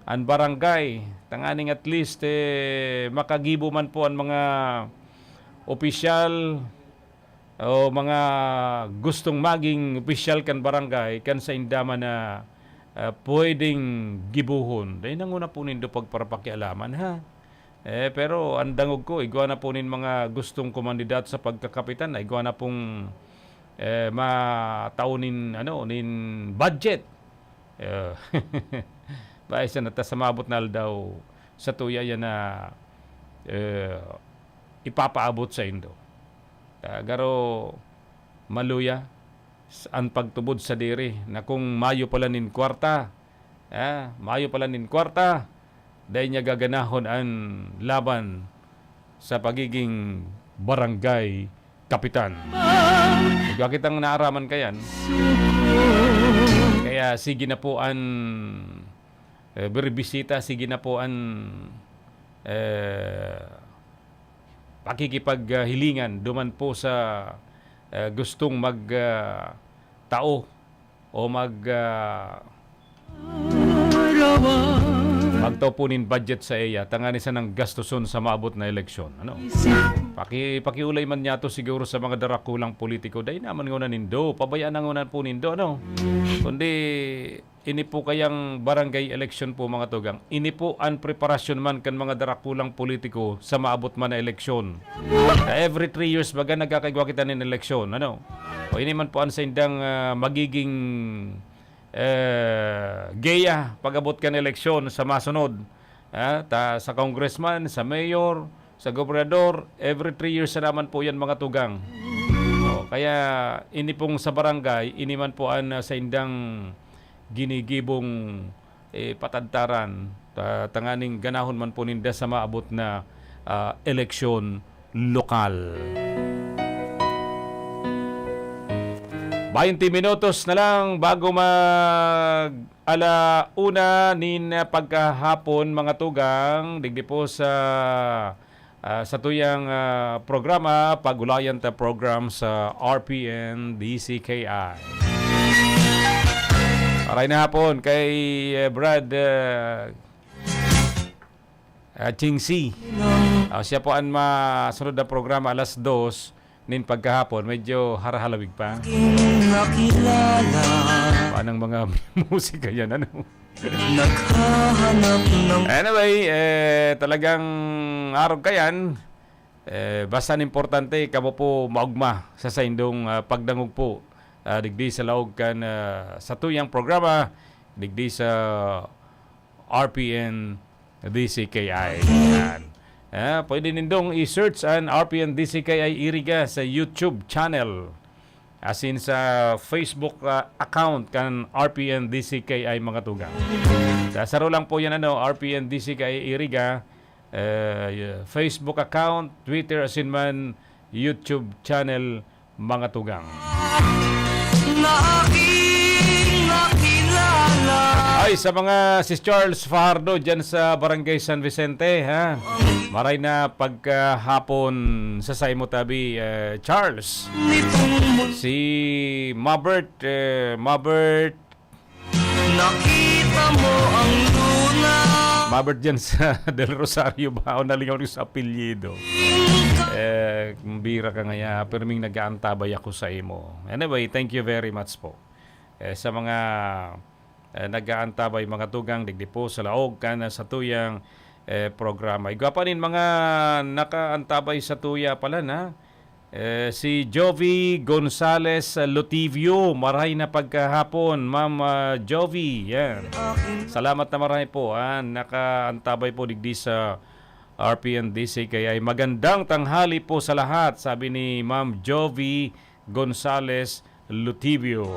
an barangay. Tanganing at least, eh, makagibo man po an mga opisyal o mga gustong maging opisyal kan barangay, kan sainda man na, ah, pwedeng gibohon. Dai na nguna po nindo pagparapakialaman, ha? Eh, pero ang dangog ko, igwa na po nin mga gustong kumandidato sa pagkakapitan na igwa na pong, eh, matao nin, ano, nin budget. Eh, baya sana ta sa maabot na aldaw, satuya yan na, eh, ipapaabot saindo. Ah, garo maluya s-, an pagtubod sadiri na kung mayo pala nin kwarta, ah, mayo pala nin kwarta, dai niya gaganahon an laban sa pagiging barangay kapitan. Igwa kitang naaraman kayan. Kaya sige na po an, eh, birbisita, sige na po an, eh, pakikipaghilingan duman po sa, eh, gustong mag, ah, tao o mag, ah, magtao po nin budget sa iya, tangani sanang gastuson sa maabot na eleksyon, ano? Paki-, pakiulay man niya to siguro sa mga darakulang politiko. Dai naman nguna nindo, pabayaan na nguna po nindo, ano? Kundi, ini po kayang barangay election po, mga tugang. Ini po an preparasyon man kan mga darakulang politiko sa maabot man na eleksyon. Sa every three years, baga, nagkakaigwa kita nin eleksyon, ano? O ini man po an saindang, ah, magiging, eh, geya pag-abot kan eleksyon sa masunod. Ah, ta, sa congressman, sa mayor, sa gobernador, every three years na naman po yan, mga tugang. O, kaya ini pong sa barangay, ini man po an, ah, saindang ginigibong, eh, patadtaran, ta-, tanganing ganahon man po ninda sa maabot na, ah, eleksyon lokal. Baynte minutos na lang bago mag ala una nin pagkahapon, mga tugang, digdi po sa, ah, satuyang, ah, programa, Pag-ulayan Ta Program sa R P N D C K I. Maray na hapon kay, eh, Brad, eh, ah, Ching C. Ah, siya po an masunod na programa alas dos nin pagkahapon. Medyo harahalawig pa. Aking nakilala. Paanong mga musika yan, ano? Naghahanap ng Anyway, eh, talagang arog kayan. Eh, basta an importante, kamo po maogma sa saindong, ah, pagdangog po. Ah, digdi sa laog kan, ah, satuyang programa, digdi sa R P N D C K I. Yan. Ah, pwede nindong i-search an R P N D C K I Iriga sa YouTube channel. Asin sa Facebook, ah, account kan R P N D C K I, mga tugang. Sa saro lang po yan, ano, R P N D C K I Iriga, eh, Facebook account, Twitter, asin man YouTube channel, mga tugang. Na aking nakilala. Ay, sa mga, si Charles Fajardo dyan sa Barangay San Vicente, ha? Maray na pagkahapon sa saimo tabi, eh, Charles. Nitong mun- Si Mabert, eh, Mabert. Nakita mo ang luna. Mabert dyan sa Del Rosario, baon na lingaw sa apelyido. Eh, bira ka ngaya, pirming nag-aantabay ako sa imo. Anyway, thank you very much po. Eh, sa mga, eh, nag-aantabay, mga tugang, digdi po sa laog kan satuyang, eh, programa. Igwa pa nin mga nakaantabay satuya pala na. Eh, si Jovi Gonzales Lutivio, maray na pagkahapon, Ma'am, ah, Jovi. Yan. Salamat na maray po, ah. Nakaantabay po digdi sa R P N D C K I. Magandang tanghali po sa lahat, sabi ni Ma'am Jovi Gonzales Lutivio.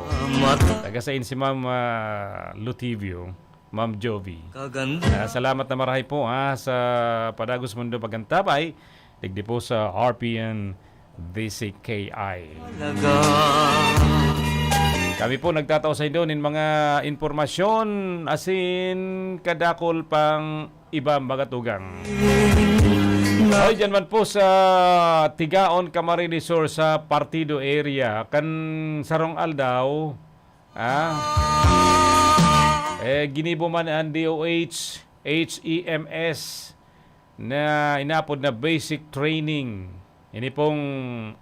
Taga sain si Ma'am, ah, Lutivio? Ma'am Jovi. Kaganda. Ah, salamat na marahay po, ha, sa padagos mundo pag-antabay, digdi po sa R P N D C K I. Talaga. Kami po nagtatao sa inyo nin mga impormasyon, asin kadakol pang iba, mga tugang. Oy, dyan man po sa Tigaon, Camarines Sur, sa Partido area, kan sarong aldaw, ah, eh, ginibo man an D O H, H E M S, na inapod na basic training. Ini pong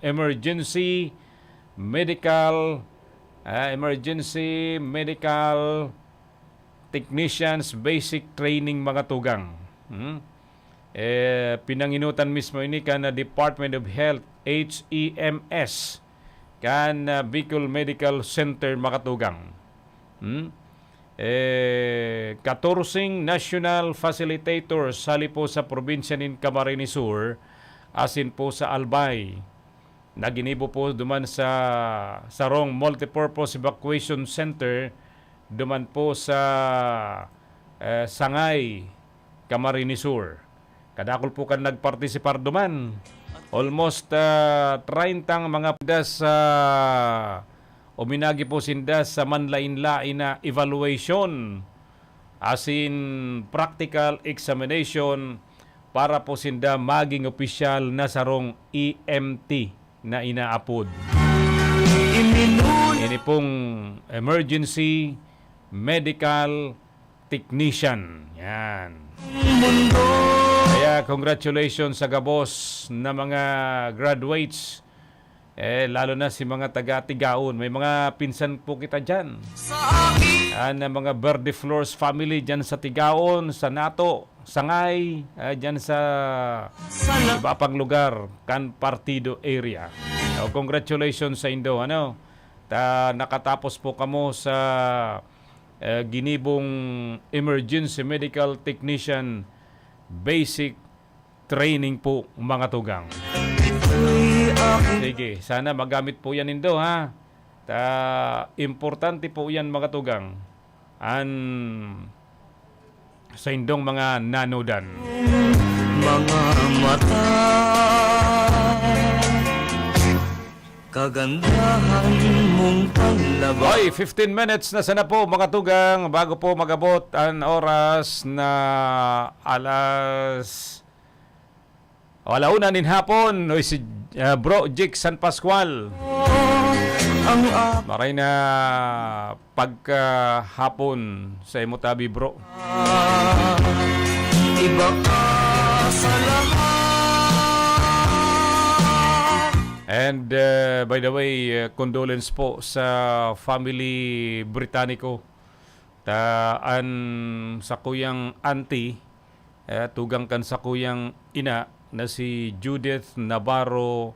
emergency medical, ah, emergency medical technicians basic training, mga tugang. Hmm? Eh, pinanginutan mismo ini kan, ah, Department of Health, H E M S, kan, ah, Bicol Medical Center, mga tugang. Hmm? eh, katorseng national facilitators hali po sa probinsya nin Camarines Sur asin po sa Albay. Naginibo po duman sa sarong multipurpose evacuation center duman po sa, eh, Sangay, Camarines Sur. Kadakul po kan nagpartisipar duman. Almost, ah, treyntang mga pindas sa uminagi po sinda sa manlain-lain na evaluation asin practical examination para po sinda maging opisyal na sarong E M T na inaapod. Ini pong emergency medical technician. Yan. Kaya congratulations sa gabos na mga graduates. Eh, lalo na si mga taga Tigaon. May mga pinsan po kita dyan. Ah, na mga Verde Flores family dyan sa Tigaon, sa Nato, Sangay, ah, dyan sa iba pang lugar, kan partido area. O, congratulations sa indo, ano? Ta, nakatapos po kamo sa, eh, ginibong emergency medical technician basic training po, mga tugang. Sige, sana magamit po yan nindo, ha? Ta, importante po yan, mga tugang. An sa indong mga nanodan. Mga mata, kagandahan mong panlaba. Oy, fifteen minutes na sana po, mga tugang, bago po magabot ang oras na alas, o, ala una nin hapon. Oy, si, ah, Bro Jake San Pascual. Ang ap- Maray na pagkahapon sa imo tabi, bro. Iba ka sa lahat. And, uh, by the way, uh, condolence po sa family Britannico. Ta, an sakuyang auntie, eh, tugang kan sakuyang ina na si Judith Navarro,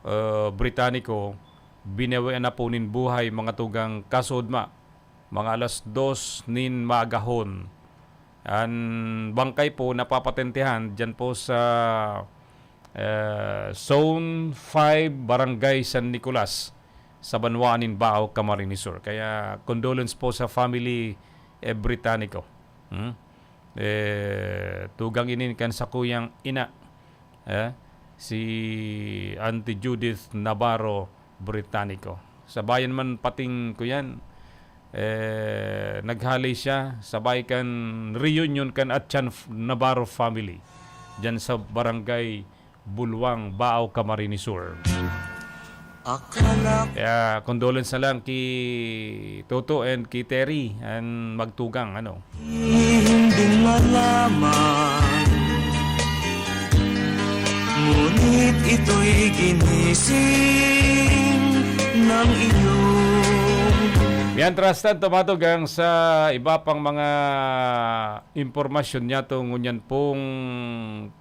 eh, Britannico, binawian na po nin buhay, mga tugang, kasudma, mga alas dos nin maagahon. An bangkay po napapatentehan diyan po sa, eh, Zone five, Barangay San Nicolas, sa banwaan nin Baao, Camarines Sur. Kaya condolence po sa family, eh, Britannico. Hmm? Eh, tugang ini kan sakuyang ina, eh, si Auntie Judith Navarro Britannico. Sabayan man pating kuyan, eh, naghali siya, sabay kan reunion kan Atyan Navarro family diyan sa Barangay Buluang, Baao, Camarines Sur. Akala Kaya condolence na lang ki Toto and ki Terry, an magtugang, ano. Hindi malaman, ngunit ito'y ginising ng iyong Mientras tanto, matugang sa iba pang mga impormasyon niyato ngunyan pong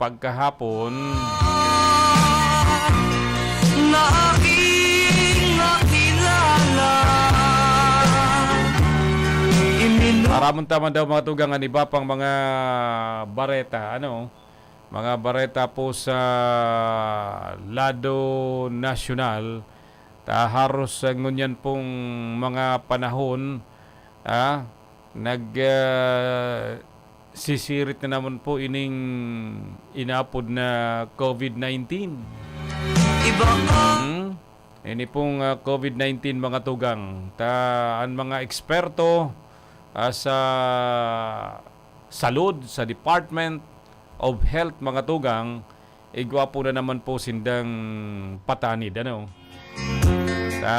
pagkahapon. Na aking nakilala. Iminu- Aramon ta man daw, mga tugang, an iba pang mga bareta, ano, mga bareta po sa lado nasyonal. Ta haros, ah, ngunyan pong mga panahon, ah, nag, ah, sisirit na naman po ining inaapod na COVID nineteen. Iba ka. Hmm? Ini pong, ah, COVID nineteen, mga tugang. Ta, an mga eksperto, ah, sa salud, sa Department of Health, mga tugang, igwa po na naman po sindang patanid, ano? Sa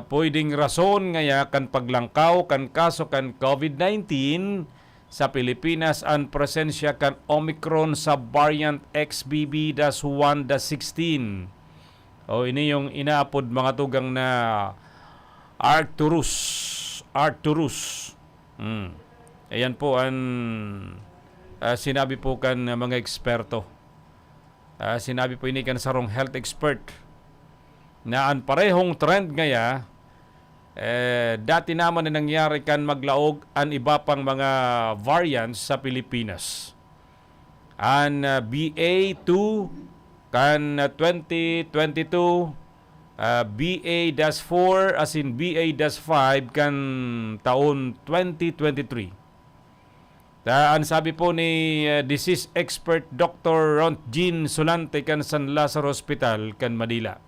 pwedeng rason ngaya kan paglangkaw kan kaso kan COVID nineteen sa Pilipinas an presensya kan Omicron sa variant X B B dash one dash sixteen. O, ini yung inaapod, mga tugang, na Arcturus. Arcturus. Hmm. Ayan po an, ah, sinabi po kan, ah, mga eksperto. Ah, sinabi po ini kan sarong health expert na an parehong trend ngaya Eh, dati naman na nangyari kan maglaog an iba pang mga variants sa Pilipinas. An, ah, B A two kan, ah, twenty twenty-two, ah, B A dash four asin B A dash five kan taon twenty twenty-three. Ta an sabi po ni, ah, disease expert Doctor Rontgin Solante kan San Lazaro Hospital kan Manila,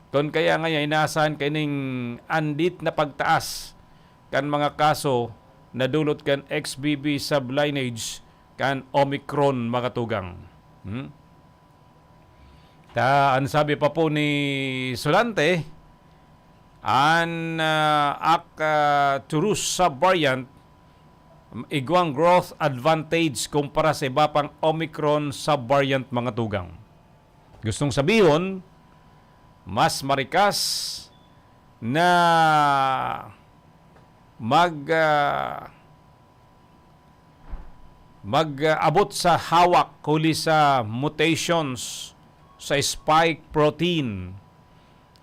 kun kaya ngaya inaasahan kaining andit na pagtaas kan mga kaso na dulot kan X B B sublineage kan Omicron, mga tugang. Hmm? Ta an sabi pa po ni Solante, an, ah, Arcturus subvariant igwang growth advantage kumpara sa iba pang Omicron subvariant, mga tugang. Gustong sabihon, mas marikas na mag, ah, mag, ah, abot sa hawak huli sa mutations sa spike protein.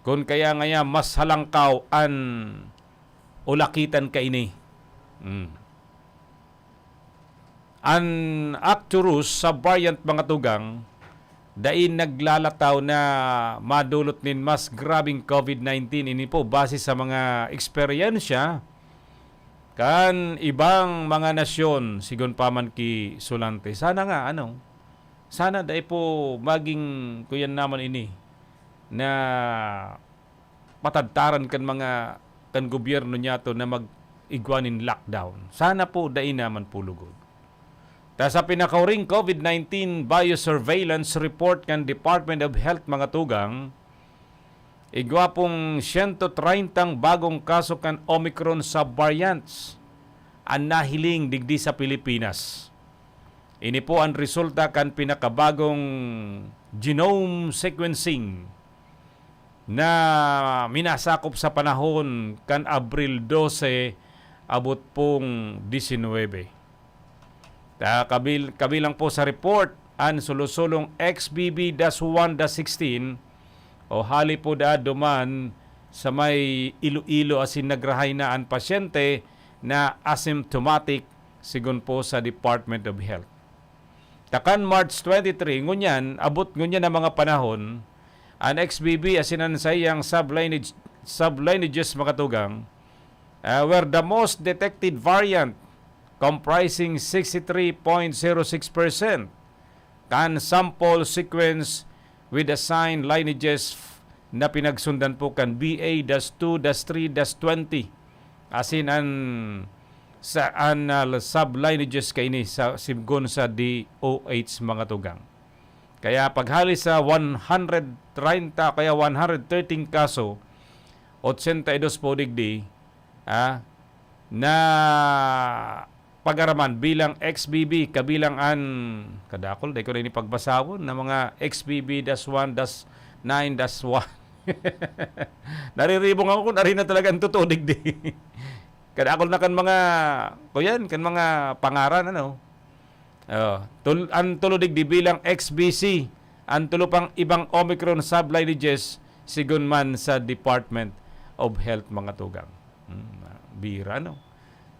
Kun kaya ngaya mas halangkaw an ulakitan kaini. Mm. An Arcturus subvariant, mga tugang, dai naglalataw na madulot nin mas grabeng COVID nineteen. Ini po base sa mga eksperyensya kan ibang mga nasyon, sigon pa man ki Solante. Sana nga, ano, sana dai po maging, kuyan naman ini, na patadtaran kan mga, kan gobyerno niyato na mag-igwa nin lockdown. Sana po dai naman po lugod. Ta sa pinakahuring COVID nineteen biosurveillance report kan Department of Health, mga tugang, igwa pong siyento treintang bagong kaso kan Omicron subvariants an nahiling digdi sa Pilipinas. Ini po an resulta kan pinakabagong genome sequencing na minasakop sa panahon kan Abril dose abot pong disinwebe. Ta kabil-, kabilang po sa report an solosolong X B B dash one dash sixteen o hali po daa duman sa may Iloilo asin nagrahay na an pasyente na asymptomatic, sigon po sa Department of Health. Ta kan March twenty-three, ngunyan, abot ngunyan ang mga panahon, an X B B asin an saiyang sublineage-, sublineages, mga tugang, ah, were the most detected variant, comprising sixty-three point zero six percent kan sample sequence with assigned lineages na pinagsundan po kan B A dash two dash three dash twenty. Asin an sa an, ah, sublineages kaini sa, sigon sa D O H, mga tugang. Kaya paghali sa one hundred treinta kaya one hundred thirteen kaso, ochenta y dos po digdi, ah, na pag-araman bilang X B B, kabilang an, kadakol, dai ko na ini pagbasawon, na mga X B B dash one dash nine dash one. Nariribong ako kung ari na talaga ang totoo digdi. Kadakol na kan mga, kuyan, kan mga pangaran, ano. Oh, tul-, ang tulo digdi bilang X B C, ang tulo pang ibang Omicron sublineages, sigon man sa Department of Health, mga tugang. Hmm, bira, no?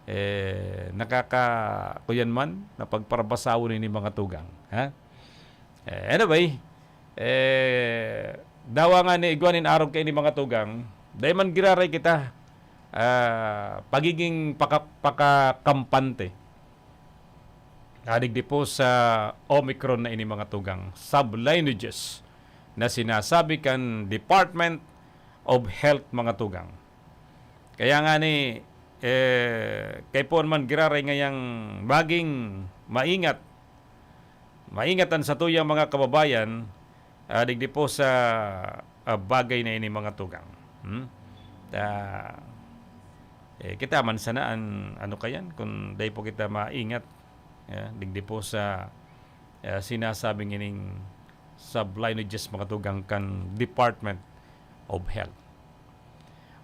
Eh, nakaka-, kuyan man, napagparabasawon ini, mga tugang, ha? Eh, anyway, eh, dawa nga ni igwa nin arog kaini, mga tugang, dai man giraray kita, ah, pagiging paka-, pakakampante. Adigdi po sa Omicron na ini, mga tugang, sublineages na sinasabi kan Department of Health, mga tugang. Kaya nga ni, eh, kaipuhan man giraray ngayang maging maingat, maingat an satuyang mga kababayan, ah, digdi po sa, ah, bagay na ini, mga tugang. Hmm? Ah, eh, kita man sana an, ano kayan, kung dai po kita maingat, eh, digdi po sa, eh, sinasabing ining sublineages, mga tugang, kan Department of Health.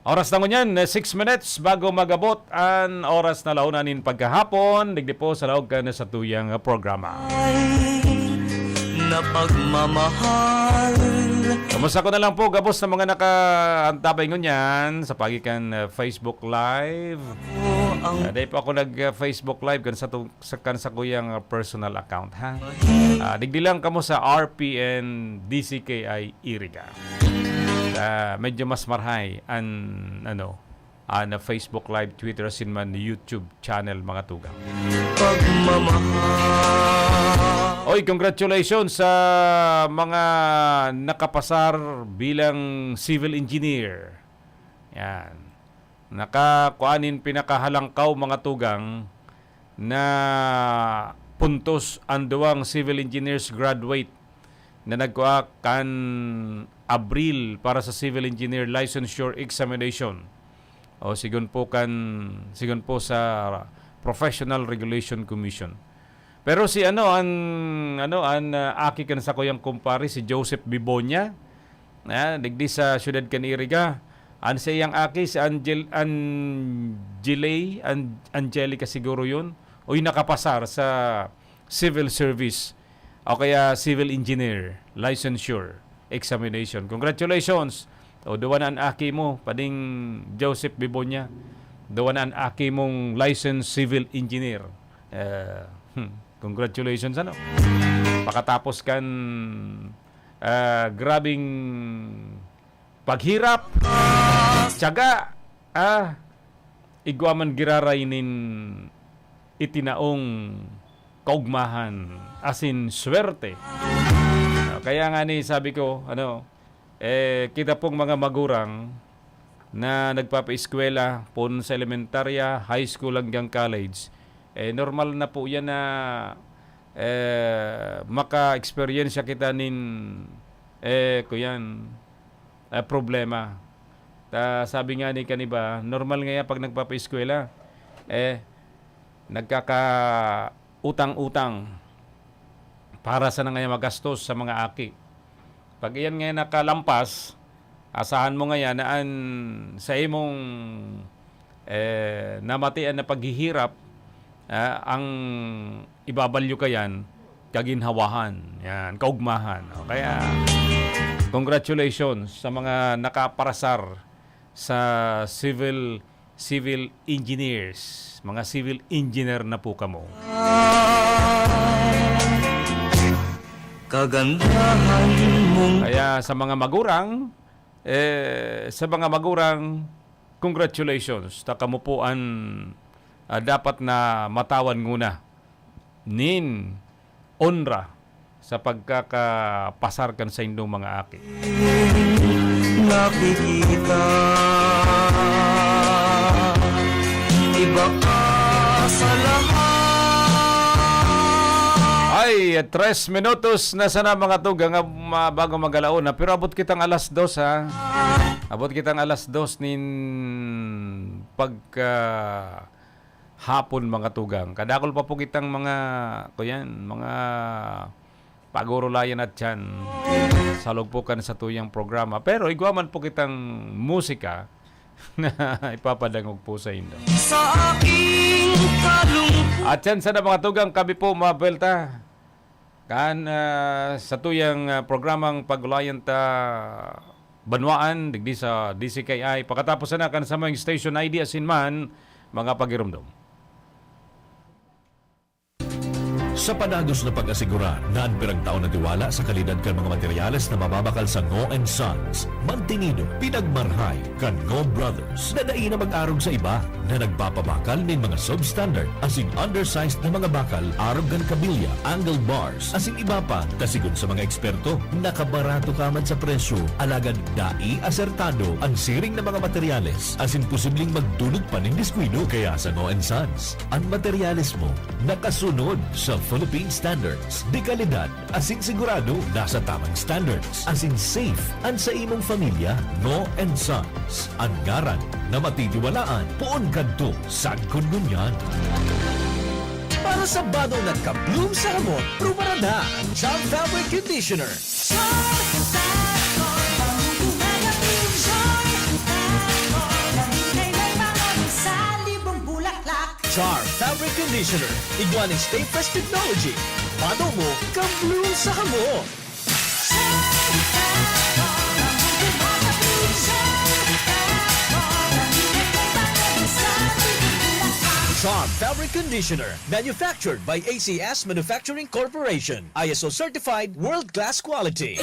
Oras na ngunyan, eh, six minutes bago magabot an oras na launa nin pagkahapon. Digdi po sa laog kan satuyang programa. Na pagmamahal, Kamusta ko na lang po, gabos na mga nakaantabay ngunyan sa pagikan, uh, Facebook Live. Uh, dahil po ako nag-, uh, Facebook Live kan sa, tu- sa, kan sa kuyang, uh, personal account, ha? Uh, digdi lang kamo sa R P N D C K I Iriga. Uh, medyo mas marhay an, ano, ah, na Facebook Live, Twitter, asin man YouTube channel, mga tugang. Pagmamahal. Oy, congratulations sa mga nakapasar bilang civil engineer. Yan. Nakakuha nin pinakahalangkaw, mga tugang, na puntos ang duwang civil engineers graduate na nagkua kan Abril para sa Civil Engineer Licensure Examination. O sigon po kan, sigon po sa Professional Regulation Commission. Pero si ano, an, ano, an, ah, aki kan sakuyang kumpare, si Joseph Bibonia, na digdi sa siyudad kan Iriga. An saiyang aki, si Angel-, Angelay, An-, Angelica siguro yun, uy, nakapasar sa civil service o kaya civil engineer licensure examination. Congratulations! O, duwa na an aki mo, pading Joseph Bibonia. Duwa na an aki mong licensed civil engineer. Eh, hmm, congratulations, ano? Pakatapos kan, ah, grabing paghirap, tiyaga, ah, igwa man giraray nin itinaong kaugmahan asin swerte. Ah, kaya nga ni sabi ko, ano, eh, kita pong mga magurang na nagpapaeskwela, poon sa elementarya, high school hanggang college, eh, normal na po yan na, eh, maka-eksperyensya kita nin, eh, kuyan, eh, problema. Ta, sabi nga ni kaniba, normal nga yan pag nagpapaeskwela, eh, nagkakautang-utang para sana ngayon magastos sa mga aki. Pag iyan ngayon nakalampas, asahan mo ngayon na an, sa imong, eh, namatian na paghihirap, ah, ang ibabalyo ka yan, kaginhawahan, yan, kaugmahan. O kaya, congratulations sa mga nakaparasar sa civil, civil engineers. Mga civil engineer na po kamo. Kagandahan mong Kaya sa mga magurang, eh, sa mga magurang, congratulations. Ta kamo po an, ah, dapat na matawan nguna nin onra sa pagkakapasar kan saindong mga aki. Nakikita, iba ka sa lahat. Ay, tres minutos na sana, mga tugang, ah, ma-, bago mag-alauna. Pero abot kitang alas dos, ha? Abot kitang alas dos nin pagka hapon, mga tugang. Kadakul pa po kitang mga, kuyan, mga pagurulayan at tiyan sa lugpukan sa tuyang programa. Pero igwa man po kitang musika na ipapadangog po sa inyo. Sa aking kalungkot. At yan sana, mga tugang, kami po mabelta kan, ah, sa tuyang, ah, programang Pagulayan Ta Banwaan, digdi sa D C K I. Pakatapos na kan samong station I D asin man mga pagirumdom. Sa padados na pag-asigurar na an pirang taon na tiwala sa kalidad kan mga materyales na mababakal sa Ngo and Sons, mantenido, pinagmarhay kan Ngo Brothers na dai na mag-arog sa iba na nagpapabakal nin mga substandard asin undersized na mga bakal arog kan kabilya, angle bars, asin iba pa. Ta sigon sa mga eksperto, nakabarato ka man sa presyo, alagad dai asertado an siring na mga materyales asin posibleng magdulot pa nin diskuido. Kaya sa Ngo and Sons, an materyales mo nakasunod sa Philippine standards de kalidad asin sigurado nasa tamang standards asin safe an sa imong pamilya. Ngo and Sons, an ngaran na matitiwalaan poon kadto sagkod ngunyan. Para sa banong nagka-bloom sa kamot, prubaran na ang Char Fabric Conditioner. Joy Fabric, ang tunay na bloom. Joy Fabric, ang tunay na bangon sa libong bulaklak. Char Fabric Conditioner, igwa nin Stay Fresh Technology. Bado mo, ka-bloom sa kamot. Joy Fabric. Fabric conditioner, manufactured by A C S Manufacturing Corporation. I S O certified, world-class quality.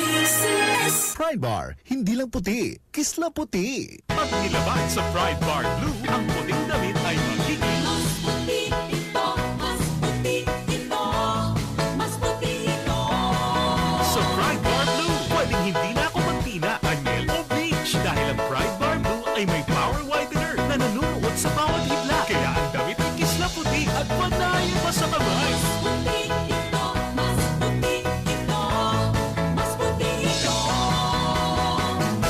Pride Bar, hindi lang puti, kisla puti. Pag nilabhan sa Pride Bar Blue, ang puting damit ay magiging Mas puti ito, mas puti ito, mas puti ito. Sa Pride Bar Blue, pwedeng hindi na ako magtina, anyel o bleach dahil ang Pride Bar Blue ay may power whitener na nanunuot sa bawat hibla. Kaya ang damit ay kisla puti at panay pa sa kamay. Mas puti ito, mas puti ito, mas puti ito.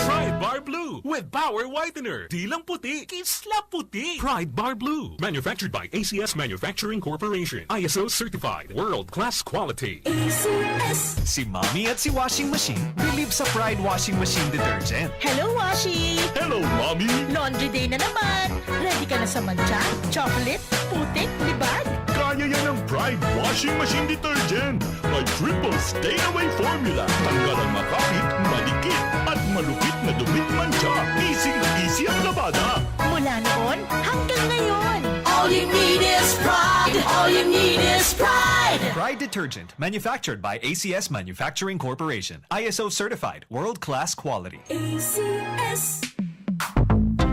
Pride Bar Blue with power whitener. Di lang puti, kisla puti. Pride Bar Blue. Manufactured by A C S Manufacturing Corporation. I S O certified. World class quality. A C S. Si Mommy at si Washing Machine believe sa Pride Washing Machine Detergent. Hello, Washi! Hello, Mommy! Laundry day na naman! Ready ka na sa mantsa, chocolate, putik, libag? Kaya yan ng Pride Washing Machine Detergent. May triple stay away formula. Tanggal ang makapit, madikit, at malupit na dumit mantsa. Easy na easy ang labada. Mula noon hanggang ngayon. All you need is Pride. All you need is Pride. Pride Detergent, manufactured by A C S Manufacturing Corporation. I S O certified, world-class quality. A C S.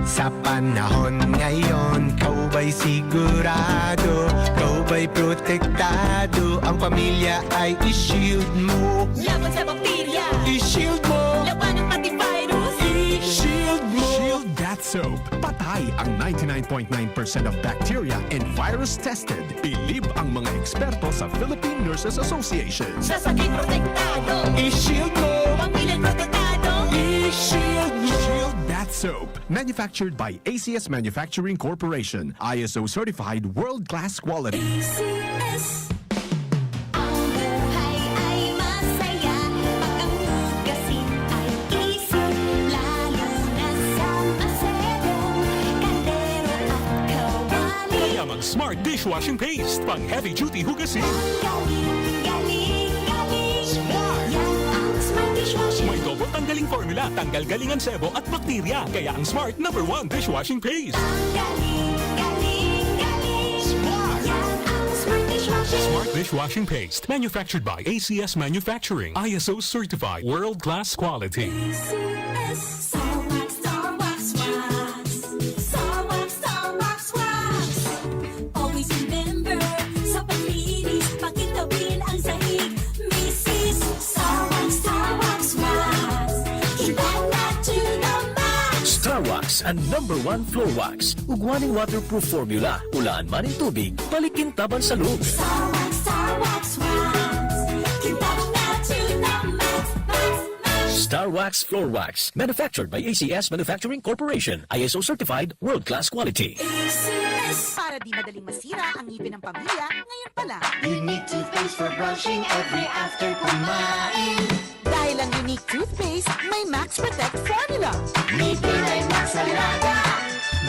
Sa panahon ngayon, ikaw ba'y sigurado? Ikaw ba'y protektado? Ang pamilya ay i-shield mo. Laban sa bakterya. I-shield mo. Laban ng antivirus. I-shield mo. Shield Bath Soap. Patay ang ninety-nine point nine percent of bacteria and virus tested. Bilib ang mga eksperto sa Philippine Nurses Association. Sa sakit protektado. I-shield mo. Pamilya protektado. I-shield mo. Shield Bath Soap. Manufactured by A C S Manufacturing Corporation. I S O certified, world-class quality. A C S. Ang buhay ay masaya pag ang hugasin ay easy, lalo na sa masebong kaldero at kawali. Kaya mag Smart Dishwashing Paste, pang heavy duty hugasin. Galing, galing, galing. Smart. Yan ang Smart Dishwashing. May double tanggaling formula, tanggal galing ang sebo at bakterya. Kaya ang Smart number one dishwashing paste. Ang galing, galing, galing. Smart. Yan ang Smart Dishwashing. Smart Dishwashing Paste. Manufactured by A C S Manufacturing. I S O certified. World class quality. A C S. Starwax, Starwax, Starwax. Starwax, Starwax, Starwax. Always remember, sa paglinis, pakitawin ang sahig. Misis, Starwax, Starwax, Wax. Kinang na to the max. Starwax, ang number one floor wax. Ugwa ning waterproof formula. Ulaan man ning tubig, balik kintabang sa loob. Starwax, Starwax, Wax. Kinang na to the max, max, max. Starwax Floor Wax. Manufactured by A C S Manufacturing Corporation. I S O certified, world-class quality. A C S. Para di madaling masira ang ngipin ng pamilya, ngayon pa lang. Unique toothpaste for brushing every after kumain. Dahil ang Unique Toothpaste may Max Protect Formula. Ngipin ay Max Alaga,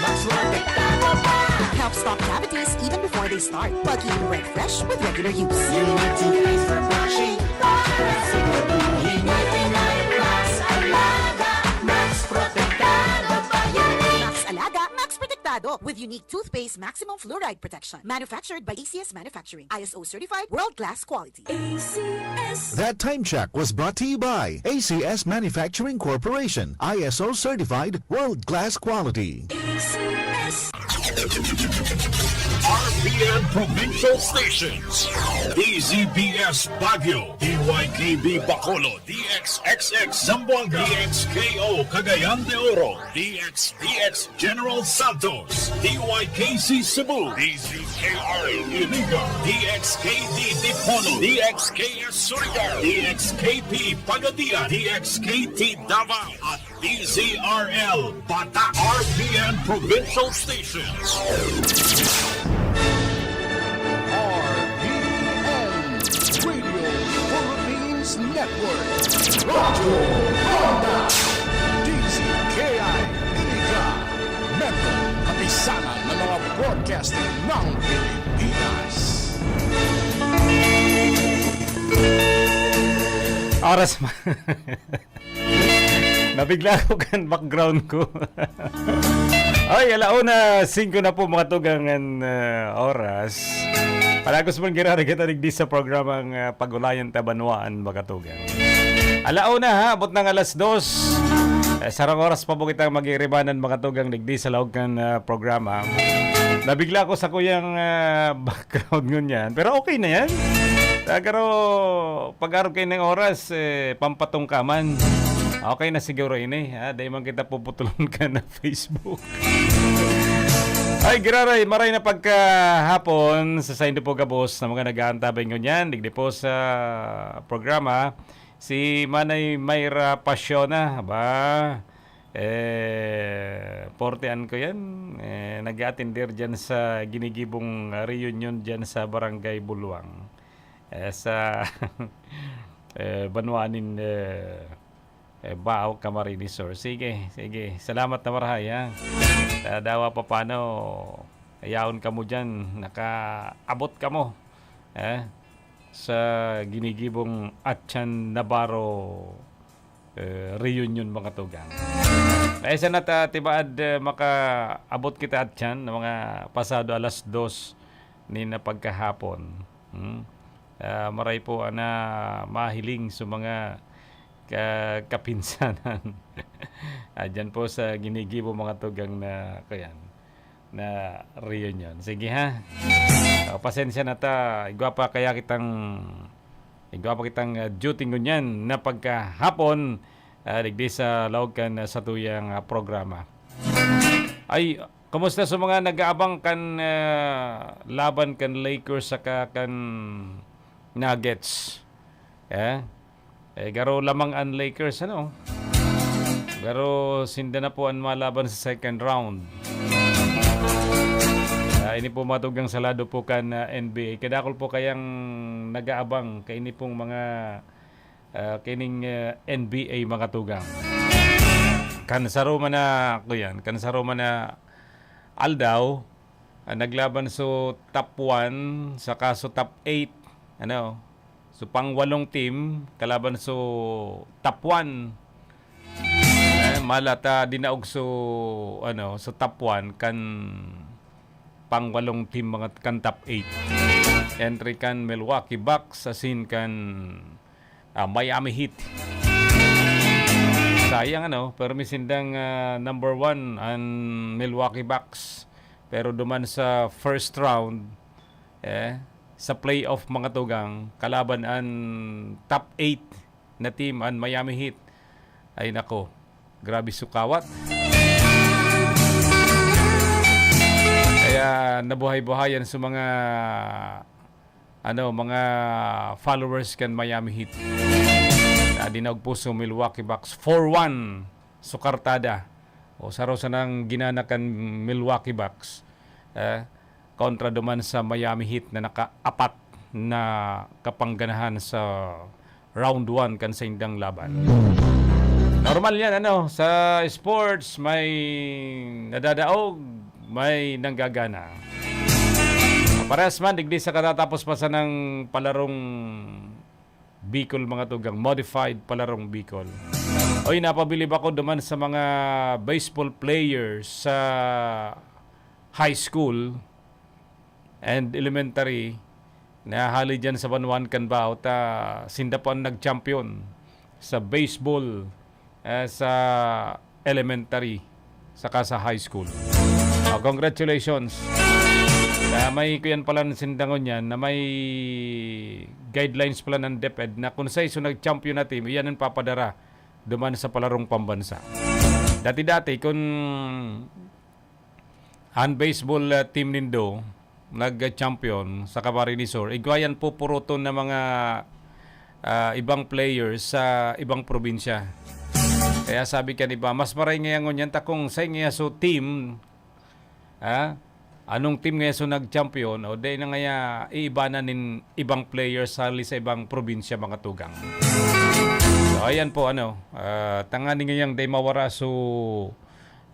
Max Protektado pa. Helps stop cavities even before they start. Pag-iinom Red Fresh with regular use. Unique Toothpaste for brushing, para siguraduhin ngipin ay Max Alaga, Max Protektado pa. Unique. Max Alaga, Max Protektado with Unique Toothpaste Maximum Fluoride Protection. Manufactured by A C S Manufacturing. I S O certified, world-class quality. A C S. That time check was brought to you by A C S Manufacturing Corporation, I S O certified, world-class quality. A C S. R P N Provincial Stations. D Z B S Baguio, D Y K B Bacolod, D X X X Zamboanga, D X K O Cagayan de Oro, D X B X General Santos, D Y K C Cebu, D Z K R Iligan, D X K D Dipolog, D X K S Surigao, D X K P Pagadian, D X K T Davao, at D Z R L Batak. R P N Provincial Stations. R P N Radio Philippines Network. Radyo Ronda, D Z K I Iligan, member, kapisanan ng mga broadcasting ng Pilipinas. Oras ma- Nabigla ako kan background ko. Ay, ala una, singko na po mga tugang an, ah, oras. Palagos man giraray kita digdi sa programang, ah, Pag-ulayan ta Banwaan, mga tugang. Ala una ha, abot nang alas dos. Eh, sarong oras pa po kitang magiribanan, mga tugang, digdi sa laog kan, ah, programa. Nabigla ako sa kuyang, ah, background ngunyan. Pero okay na yan. Ah, pero pag-arog kayo ng oras, eh, pampatungkaman. Okay na siguro ini, ha? Dahil man kita puputulon ka na Facebook. Ay, giraray, maray na pagkahapon sa saindo po gabos na mga nag-aantabay ngunyan. Digdi po sa programa, si Manay Myra Pasiona, ba? Eh, portean ko yan. Eh, nag-aatender dyan sa ginigibong reunion dyan sa Barangay Buluang. Eh, sa, eh, banwa nin, eh, eh, Bao, Camarines Sur. Sige, sige. Salamat na marahay, ha. Sa dawa pa paano, ayaon kamo dyan, nakaabot kamo, eh, sa ginigibong Atyan Navarro, eh, reunion, mga tugang. Kaya sana ta, tibaad, eh, makaabot kita atyan, mga pasado alas dos ni na pagkahapon. Hmm? Ah, maray po ana mahiling sa mga ka-, kapinsanan. Ah, dyan po sa ginigibo, mga tugang, na, kuyan, na reunion. Sige, ha? Ah, pasensya na ta. Igwa pa kaya kitang, igwa pa kitang, ah, duty ngunyan na pagkahapon, ah, digdi sa laog kan, ah, satuyang, ah, programa. Ay, kumusta sa mga nag-aabang kan, ah, laban kan Lakers saka kan Nuggets? Eh? Eh, garo lamang an Lakers, ano? Garo sinda na po an malaban sa second round. Ah, ini po matugang sa lado po kan, ah, N B A. Kadakol po kayang nag-aabang kaini pong mga, ah, kining, ah, N B A, mga tugang. Kan saro man na, kuyan, kan saro man na aldaw, ah, naglaban so top one saka so top eight, ano, so pangwalong team kalaban so top one. Eh, mala ta dinaog so, ano, so top one kan pangwalong team, mga kan top eight. Entry kan Milwaukee Bucks asin kan, ah, Miami Heat. Sayang, ano, pero may sindang, ah, number one an Milwaukee Bucks. Pero duman sa first round, eh, sa playoff, mga tugang, kalaban an top eight na team, an Miami Heat. Ay nako, grabe sukawat. Kaya nabuhay-buhayan sa mga, ano, mga followers kan Miami Heat. Na dinaog po sa Milwaukee Bucks four one. Sukartada. O, saro sanang ginana kan Milwaukee Bucks, eh, kontra duman sa Miami Heat na nakaapat na kapangganahan sa round one kan saindang laban. Normal yan, ano, sa sports, may nadadaog, may nanggagana. Parehas man, digdi sa katatapos pa sanang palarong Bicol, mga tugang, modified palarong Bicol. Oy, napabilib ako duman sa mga baseball players sa high school and elementary na hali dyan sa banwaan kan Bao ta sinda po ang nag-champion sa baseball, eh, sa elementary saka sa high school. Oh, congratulations. Na may kuyan pala ng sindangon yan, na may guidelines pala ng DepEd na kung sa iso nag-champion na team, iyan ang papadara duman sa palarong pambansa. Dati-dati, kung ang baseball, uh, team nindo nag-champion sa Camarines Sur, igwa yan pupuruton na mga, ah, ibang players sa ibang probinsya. Kaya sabi kan iba, mas maray ngaya ngunyan ta kung sa ngaya so team, ah, anong team ngaya so nag-champion, o di na ngaya iibanan nin ibang players hali sa ibang probinsya, mga tugang. So, ayan po, ano, ah, tangani ngayang day mawara so,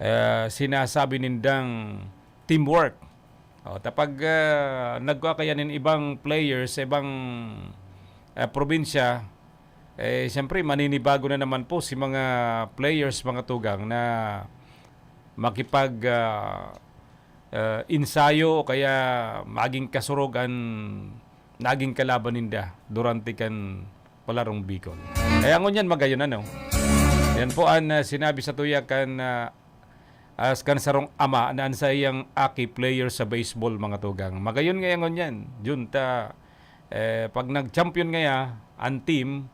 ah, sinasabi nindang teamwork. O, tapag, ah, nagkua kaya nin ibang players sa ibang, ah, probinsya, Eh, siyempre, maninibago na naman po si mga players, mga tugang, na makipag, ah, ah, ensayo o kaya maging kasurog an naging kalaban ninda durante kan palarong Bicol. Kaya ngunyan, magayon, ano? Yan po an, ah, sinabi sa tuya kan, ah, as kan sarong ama na an saiyang aki player sa baseball, mga tugang. Magayon ngaya ngunyan, Jun, ta, eh, pag nag-champion ngaya an team,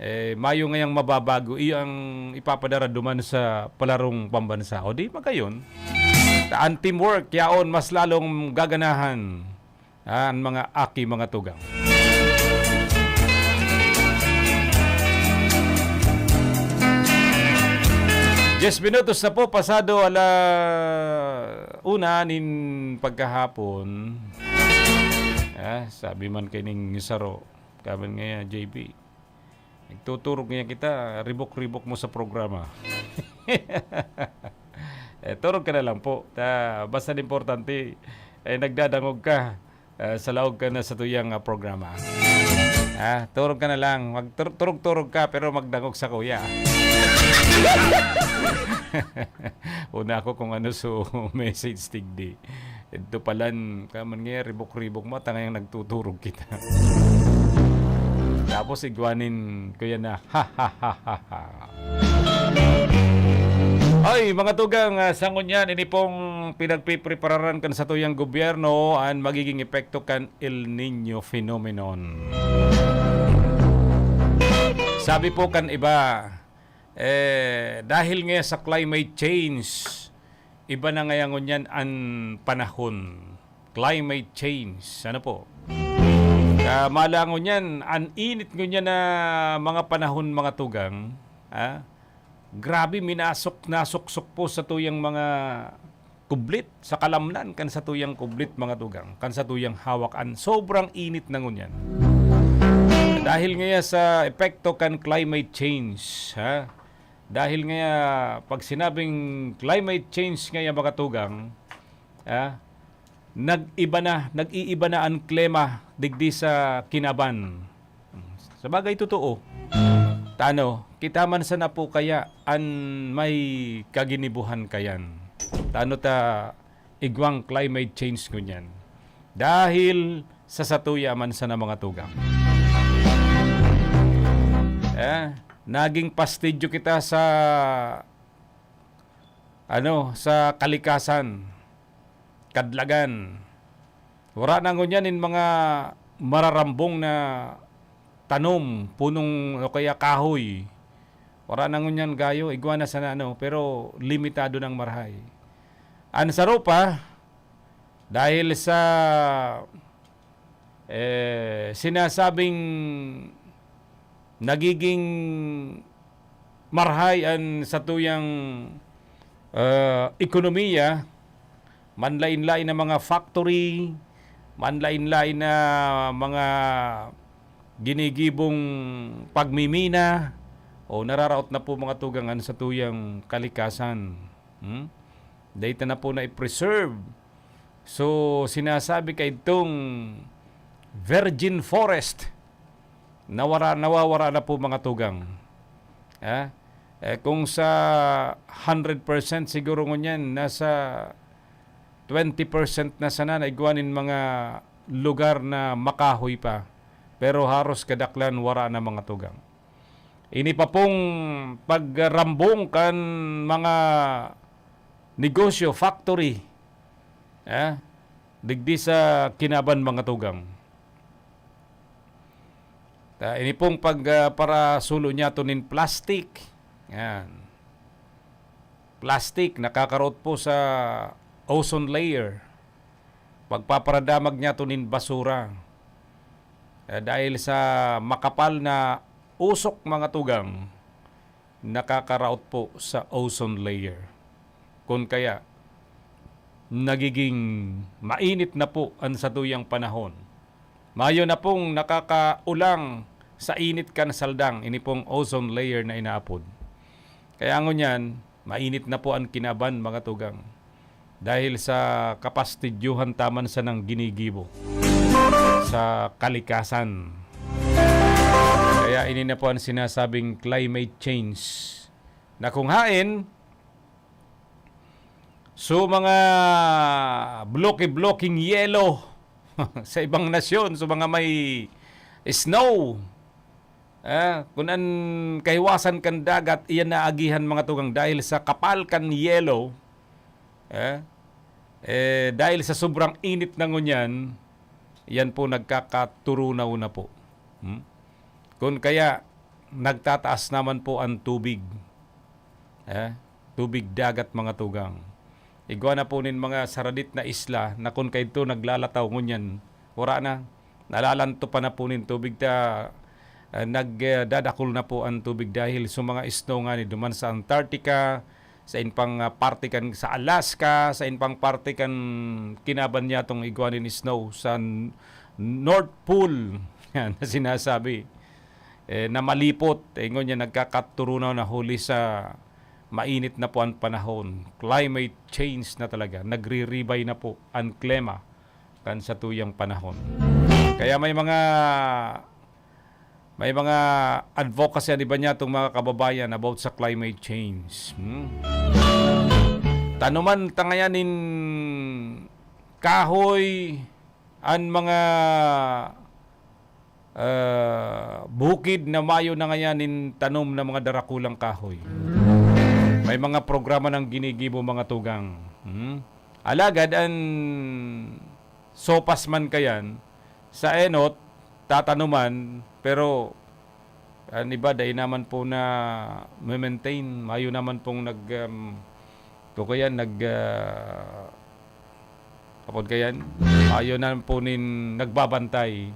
eh, mayo ngayang mababago, iyo ang ipapadara duman sa palarong pambansa. O di, magayon. Ta an teamwork, yaon mas lalong gaganahan, ah, an mga aki, mga tugang. Diyes minutos na po pasado ala una nin pagkahapon. Ah, sabi man kaining saro, kaban ngaya, J B, nagtuturog ngaya kita, ribok-ribok mo sa programa. Eh, turog ka na lang po. Ta, basta importante, eh, nagdadangog ka, ah, sa laog ka na sa tuyang, ah, programa. Ah, turog ka na lang. Mag-, tur-, turog-turog ka, pero magdangog sa kuya. Una ako kung ano so message, tigdi. Ito palan, kaman nga, ribok-ribok mo, tangayang nagtuturog kita. Tapos igwanin ko yan na, ha, ha, ha, ha, ha. Ay, mga tugang, ah, sa ngunyan, ini pong pinagpiprepararan kan satuyang gobyerno, an magiging epekto kan El Niño phenomenon. Sabi po kan iba, eh, dahil nga sa climate change, iba na ngaya ngunyan an panahon. Climate change. Ano po? Ah, mala ngunyan, an init ngunyan na mga panahon, mga tugang, ah, grabe, minasok, nasuksok po sa tuyang mga kublit, sa kalamnan kan sa tuyang kublit, mga tugang, kan sa tuyang hawak, an sobrang init na ngunyan. Dahil ngaya sa epekto kan climate change, ha? Dahil ngaya, pag sinabing climate change ngaya, mga tugang, ah, nag-iba na, nag-iiba na an klima digdi sa kinaban. Sa bagay, totoo. Tano, kita man sana po kaya an may kaginibuhan kayan. Tano ta igwang climate change ngunyan. Dahil sa satuya man sana, mga tugang. Eh, naging pastidyo kita sa, ano, sa kalikasan, kadlagan. Wara na ngunyan nin mga mararambong na tanom, punong o kaya kahoy. Wara na ngunyan gayo, igwa na sana, ano, pero limitado nang marahay. An saro pa, dahil sa, eh, sinasabing nagiging marahay an satuyang, ah, ekonomiya, manlain-lain na mga factory, manlain-lain na mga ginigibong pagmimina, o nararaot na po, mga tugang, an satuyang kalikasan. Hmm? Dai ta na po na i-preserve. So, sinasabi kaidtong virgin forest, nawara-, nawawara na po, mga tugang. Ah? Eh, kung sa hundred percent siguro ngunyan, nasa twenty percent na sana na igwa nin mga lugar na makahoy pa. Pero haros kadaklan wara na, mga tugang. Ini pa pong pagrambong kan mga negosyo, factory, eh, digdi sa kinaban, mga tugang. Ta, ini pong pag, ah, parasulo niyato nin plastic. Yan. Plastic, nakakaraot po sa ozone layer. Pagpaparadamag niyato nin basura. Eh, dahil sa makapal na usok, mga tugang, nakakaraot po sa ozone layer. Kun kaya, nagiging mainit na po an satuyang panahon. Mayo na pong nakakaulang sa init kan saldang, ini pong ozone layer na inaapod. Kaya ngunyan, mainit na po an kinaban, mga tugang, dahil sa kapastidyuhan taman sanang ginigibo sa kalikasan. Kaya ini na po ang sinasabing climate change. Na kung haen, so mga bloke-blokeng yelo sa ibang nasyon, so mga may snow, ah, kun an kahiwasan kan dagat, iyan naagihan, mga tugang, dahil sa kapal kan yelo, eh, eh, dahil sa sobrang init na ngunyan, yan po nagkakaturunaw na po. Hmm? Kun kaya, nagtataas naman po ang tubig. Eh, tubig dagat, mga tugang. Igwa na po nin mga saradit na isla na kun kaidto naglalataw ngunyan, wara na. Nalalantopan na po nin tubig ta, ah, nag, ah, dadakul na po ang tubig dahil sa mga snow nga ni duman sa Antarctica, sa in pang, ah, parte kan sa Alaska, sa in pang parte kan kinaban niya tong igwa nin snow sa n-, North Pole. Yan, na sinasabi. Eh, na malipot, eh, ingon niya, nagkakaturunaw na huli sa mainit na po ang panahon. Climate change na talaga. Nagriribay na po ang klima kan satuyang panahon. Kaya may mga, may mga advocacy an iba niya tong mga kababayan about sa climate change. Hmm? Tanuman ta ngayan nin kahoy, an mga, ah, bukid na mayo na ngayan nin tanom na mga darakulang kahoy. May mga programa nang ginigibo, mga tugang. Hmm? Alagad an sopas man kayan, sa enot, tatanuman, pero an iba dai naman po na-maintain. Mayo naman pong nag, um, ko kaya nag, ah, kapod kayan, mayo naman po nin nagbabantay.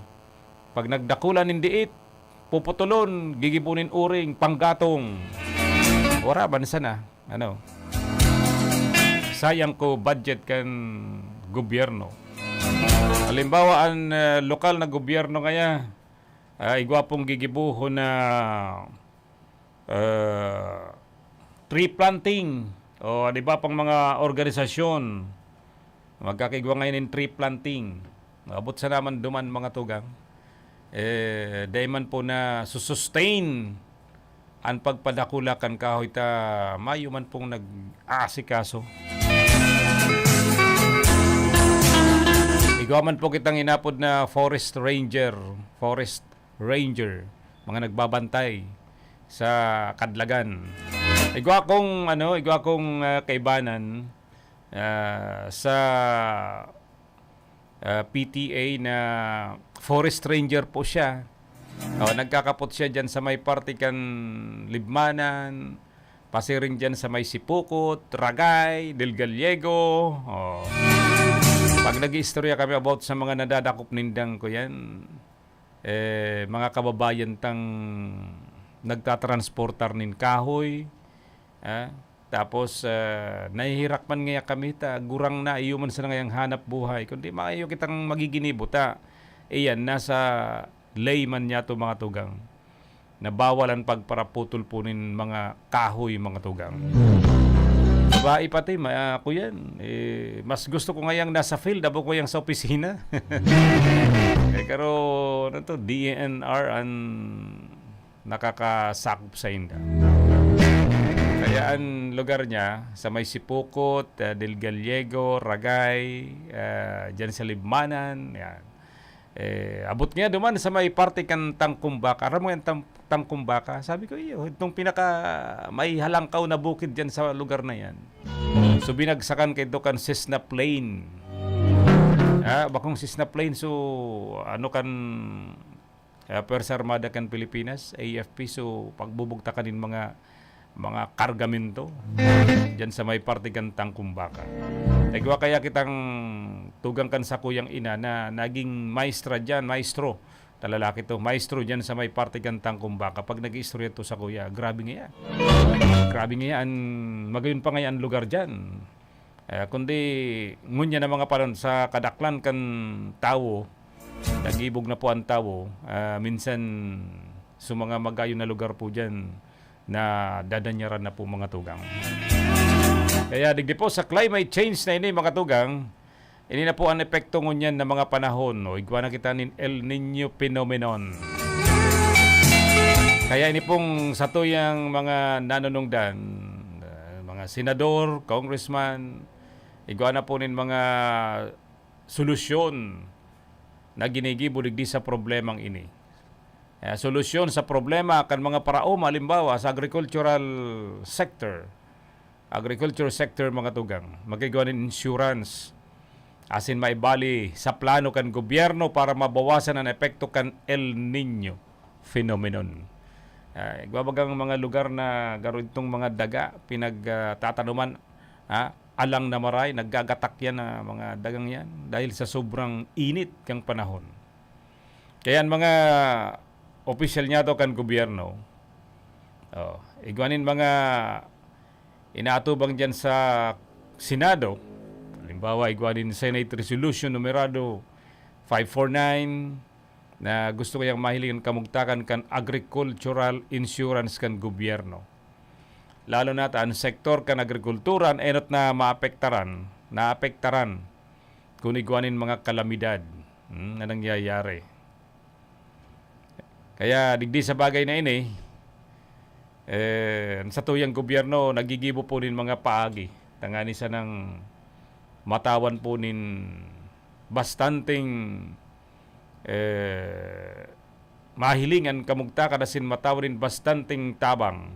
Pag nagdakulan nin diit, puputulon, gigibo nin uring, panggatong. Wara man sana, ano. Sayang ko budget kan gobyerno. Halimbawa, an, ah, lokal na gobyerno kaya, ah, igwa pong gigibohon na, ah, tree planting o, di ba, pang mga organisasyon, magkakaigwa ngayon nin tree planting. Abot sa naman duman, mga tugang. Eh, dai man po na susustain an pagpadakula kan kahoy ta mayo man pong nag-aasikaso. Igwa man po kitang inapod na forest ranger, forest ranger, mga nagbabantay sa kadlagan. Igwa kong, ano, igwa kong, ah, kaibanan, ah, sa, ah, P T A na forest ranger po siya. Oh, nagkakapot siya diyan sa may parte kan Libmanan, pasiring diyan sa may Sipukot, Ragay, Del Gallego. Oh. Pag nag-iistorya kami about sa mga nadadakop nindang ko yan, eh, mga kababayan tang nagtatransportar nin kahoy, ah, tapos, ah, nahihirak man ngaya kami ta gurang na, iyo man sana ngayang hanap buhay, kundi maayo kitang magiginibo ta iyan nasa ley man niyato, mga tugang, na bawal an pagparaputol po nin mga kahoy, mga tugang. Babae pati, ma-, ako yan. Eh, mas gusto ko ngayang nasa field, abo ko yang sa opisina. Eh, karo, ano to, D E N R an nakakasakop sainda. Kaya an lugar niya, sa may Sipukot, ah, Del Gallego, Ragay, ah, diyan sa Libmanan, yan. Eh, abot niya duman sa may parte kan Tangkumbaka. Aram mo yan, Tang-, Tangkumbaka? Sabi ko, "Iyo, itong pinaka may halangkaw na bukid diyan sa lugar na yan." So, binagsakan kaidto kan Cessna Plain. Ah, bakong Cessna Plain, so, ano kan, ah, Puwersa Armada kan Pilipinas, A F P, so, pagbubugtakan nin mga, mga kargamento diyan sa may parte kan Tangkumbaka. Nagwa kaya kitang tugang kan sakuyang ina na naging maestra diyan, maestro. Ta lalaki to, maestro diyan sa may parte kan Tangkumbaka. Pag nag-iistorya to sakuya, grabe ngaya. Grabe ngaya an, magayon pa ngaya an lugar diyan. Eh, kundi ngunyan na mga panahon, sa kadaklan kan tawo, nagibog na po an tawo, ah, minsan sa mga magayon na lugar po diyan, nadadanyaran na po, mga tugang. Kaya digdi po sa climate change na ini, mga tugang, ini na po an epekto ngunyan na mga panahon, o igwa na kita nin El Niño phenomenon. Kaya ini pong satuyang mga nanunungdan, ah, mga senador, congressman, igwa na po nin mga solusyon na ginigibo digdi sa problemang ini. Ah, solusyon sa problema kan mga paraoma, halimbawa, sa agricultural sector, agriculture sector, mga tugang, magigwa nin insurance asin maibali sa plano kan gobyerno para mabawasan an epekto kan El Niño phenomenon. Ah, igwa bagang mga lugar na garo itong mga daga pinagtatanuman, ah, alang na maray, naggagatak yan na mga dagang yan dahil sa sobrang init kang panahon. Kaya ang mga opisyal niya to kan gobyerno, oh, igwa nin mga inaatubang dyan sa Senado. Halimbawa, igwa nin Senate Resolution numerado five four nine na gusto kayang mahiling ang kamugtakan kan agricultural insurance kan gobyerno. Lalo na ta an sektor kan agrikultura an enot na maapektaran, naapektaran kun igwa nin mga kalamidad, hmm, na nangyayari. Kaya digdi sa bagay na ini, eh, an satuyang gobyerno nagigibo po nin mga paagi tangani sanang matawan po nin bastanteng, eh, mahiling an kamugtakan asin matawan nin bastanteng tabang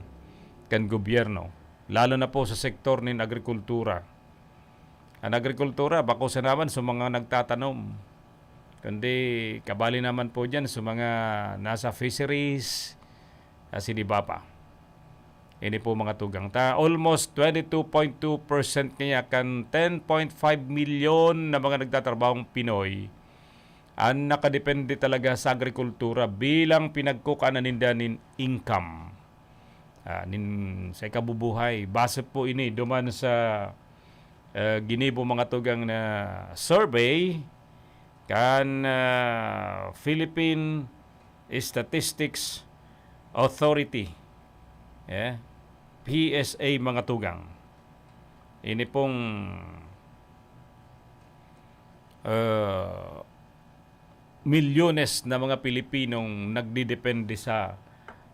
kan gobyerno, lalo na po sa sektor nin agrikultura. An agrikultura, bako sana man sa mga nagtatanom, kundi kabali naman po diyan sa mga nasa fisheries, asin iba pa. Ini po mga tugang ta, almost twenty two point two percent kaya kan ten point five milyon na mga nagtatrabahong Pinoy an nakadepende talaga sa agrikultura bilang pinagkukuhanan ninda nin income, ah, nin, sa ikabubuhay. Base po ini duman sa, eh, ginibo mga tugang na survey kan, ah, Philippine Statistics Authority, eh, P S A mga tugang. Ini pong, eh, milyones na mga Pilipinong nagdedepende sa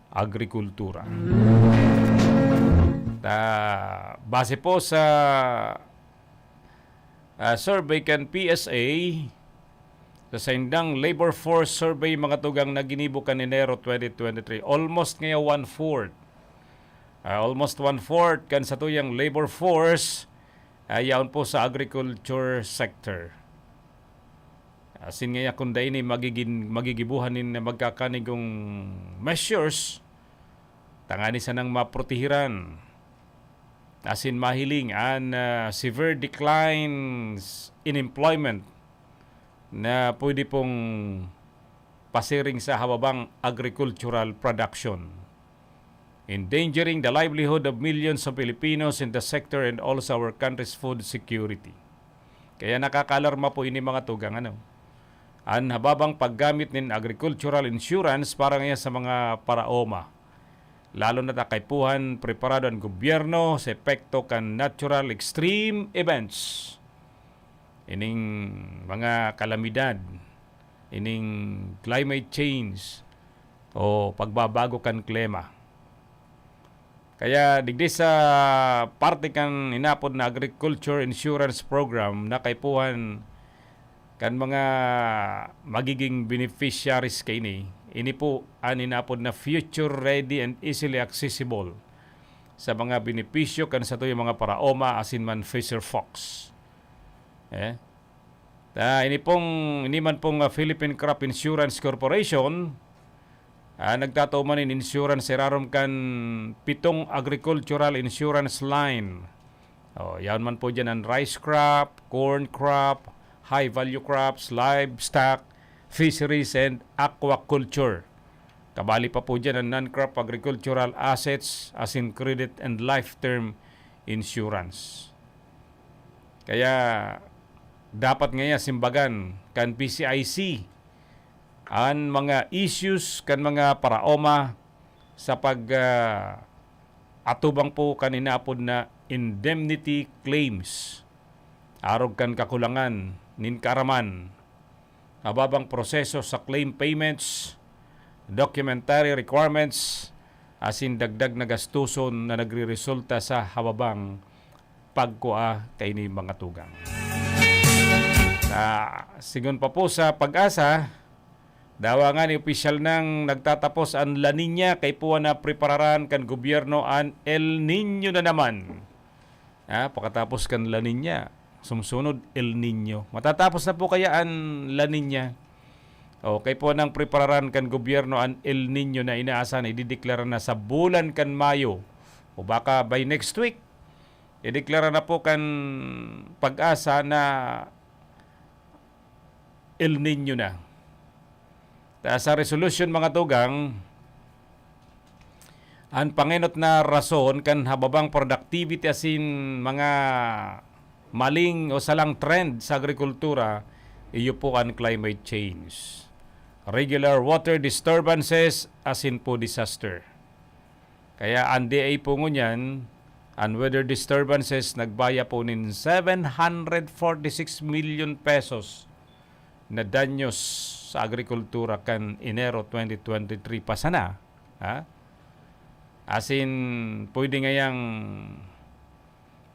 agrikultura. Ta, base po sa, ah, survey kan P S A, sa saindang labor force survey mga tugang na ginibo kan Enero twenty twenty-three, almost ngaya one-fourth. Ah, almost one-fourth kan satuyang labor force, ah, yaon po sa agriculture sector. Asin ngaya kun dai ini magigin-, magigibuhan nin magkakanigong measures, tangani sanang maprotehiran asin mahiling an, ah, severe declines in employment na pwede pong pasiring sa hababang agricultural production, endangering the livelihood of millions of Filipinos in the sector and also our country's food security. Kaya nakakaalarma po ini mga tugang, ano? An hababang paggamit nin agricultural insurance para ngaya sa mga paraoma. Lalo na ta kaipuhan preparado an gobyerno sa epekto kan natural extreme events. Ining mga kalamidad, ining climate change o pagbabago kan klima. Kaya digdi sa parte kan inapod na Agriculture Insurance Program na kaipuhan kan mga magiging beneficiaries kaini, ini po an inapod na future ready and easily accessible sa mga benepisyo kan satuyang mga paraoma asin man fisher folks. Eh? Ta, ini pong, ini man pong, ah, Philippine Crop Insurance Corporation, ah, nagtataw man nin insurance sa irarom kan pitong agricultural insurance line. Oh, yaon man po diyan ang rice crop, corn crop, high value crops, livestock, fisheries, and aquaculture. Kabali pa po diyan ang non-crop agricultural assets, asin credit and life term insurance. Kaya dapat ngaya simbagan kan P C I C an mga issues kan mga paraoma sa pag, ah, atubang po kan inaapod na indemnity claims arog kan kakulangan nin kaaraman, hababang proseso sa claim payments, documentary requirements asin dagdag na gastuson na nagreresulta sa hababang pagkua kaini, mga tugang. Ah, sigon pa po sa PAGASA, dawa ngani opisyal nang nagtatapos an La Niña, kaipuhan na prepararan kan gobyerno an El Niño na naman. Ah, pakatapos kan La Niña, sumusunod El Niño. Matatapos na po kaya an La Niña? O, kaipuhan nang prepararan kan gobyerno an El Niño na inaasahan na idideklara na sa bulan kan Mayo o baka by next week. Ideklara na po kan PAGASA na El Niño na. Ta sa resolution, mga tugang, an pangenot na rason kan hababang productivity asin mga maling o salang trend sa agrikultura, iyo po an climate change, regular water disturbances, asin po disaster. Kaya an D A po ngunyan, an weather disturbances, nagbaya po nin seven hundred forty six million pesos na danyos sa agrikultura kan Enero twenty twenty-three pa sana, ha? Asin, pwede ngayang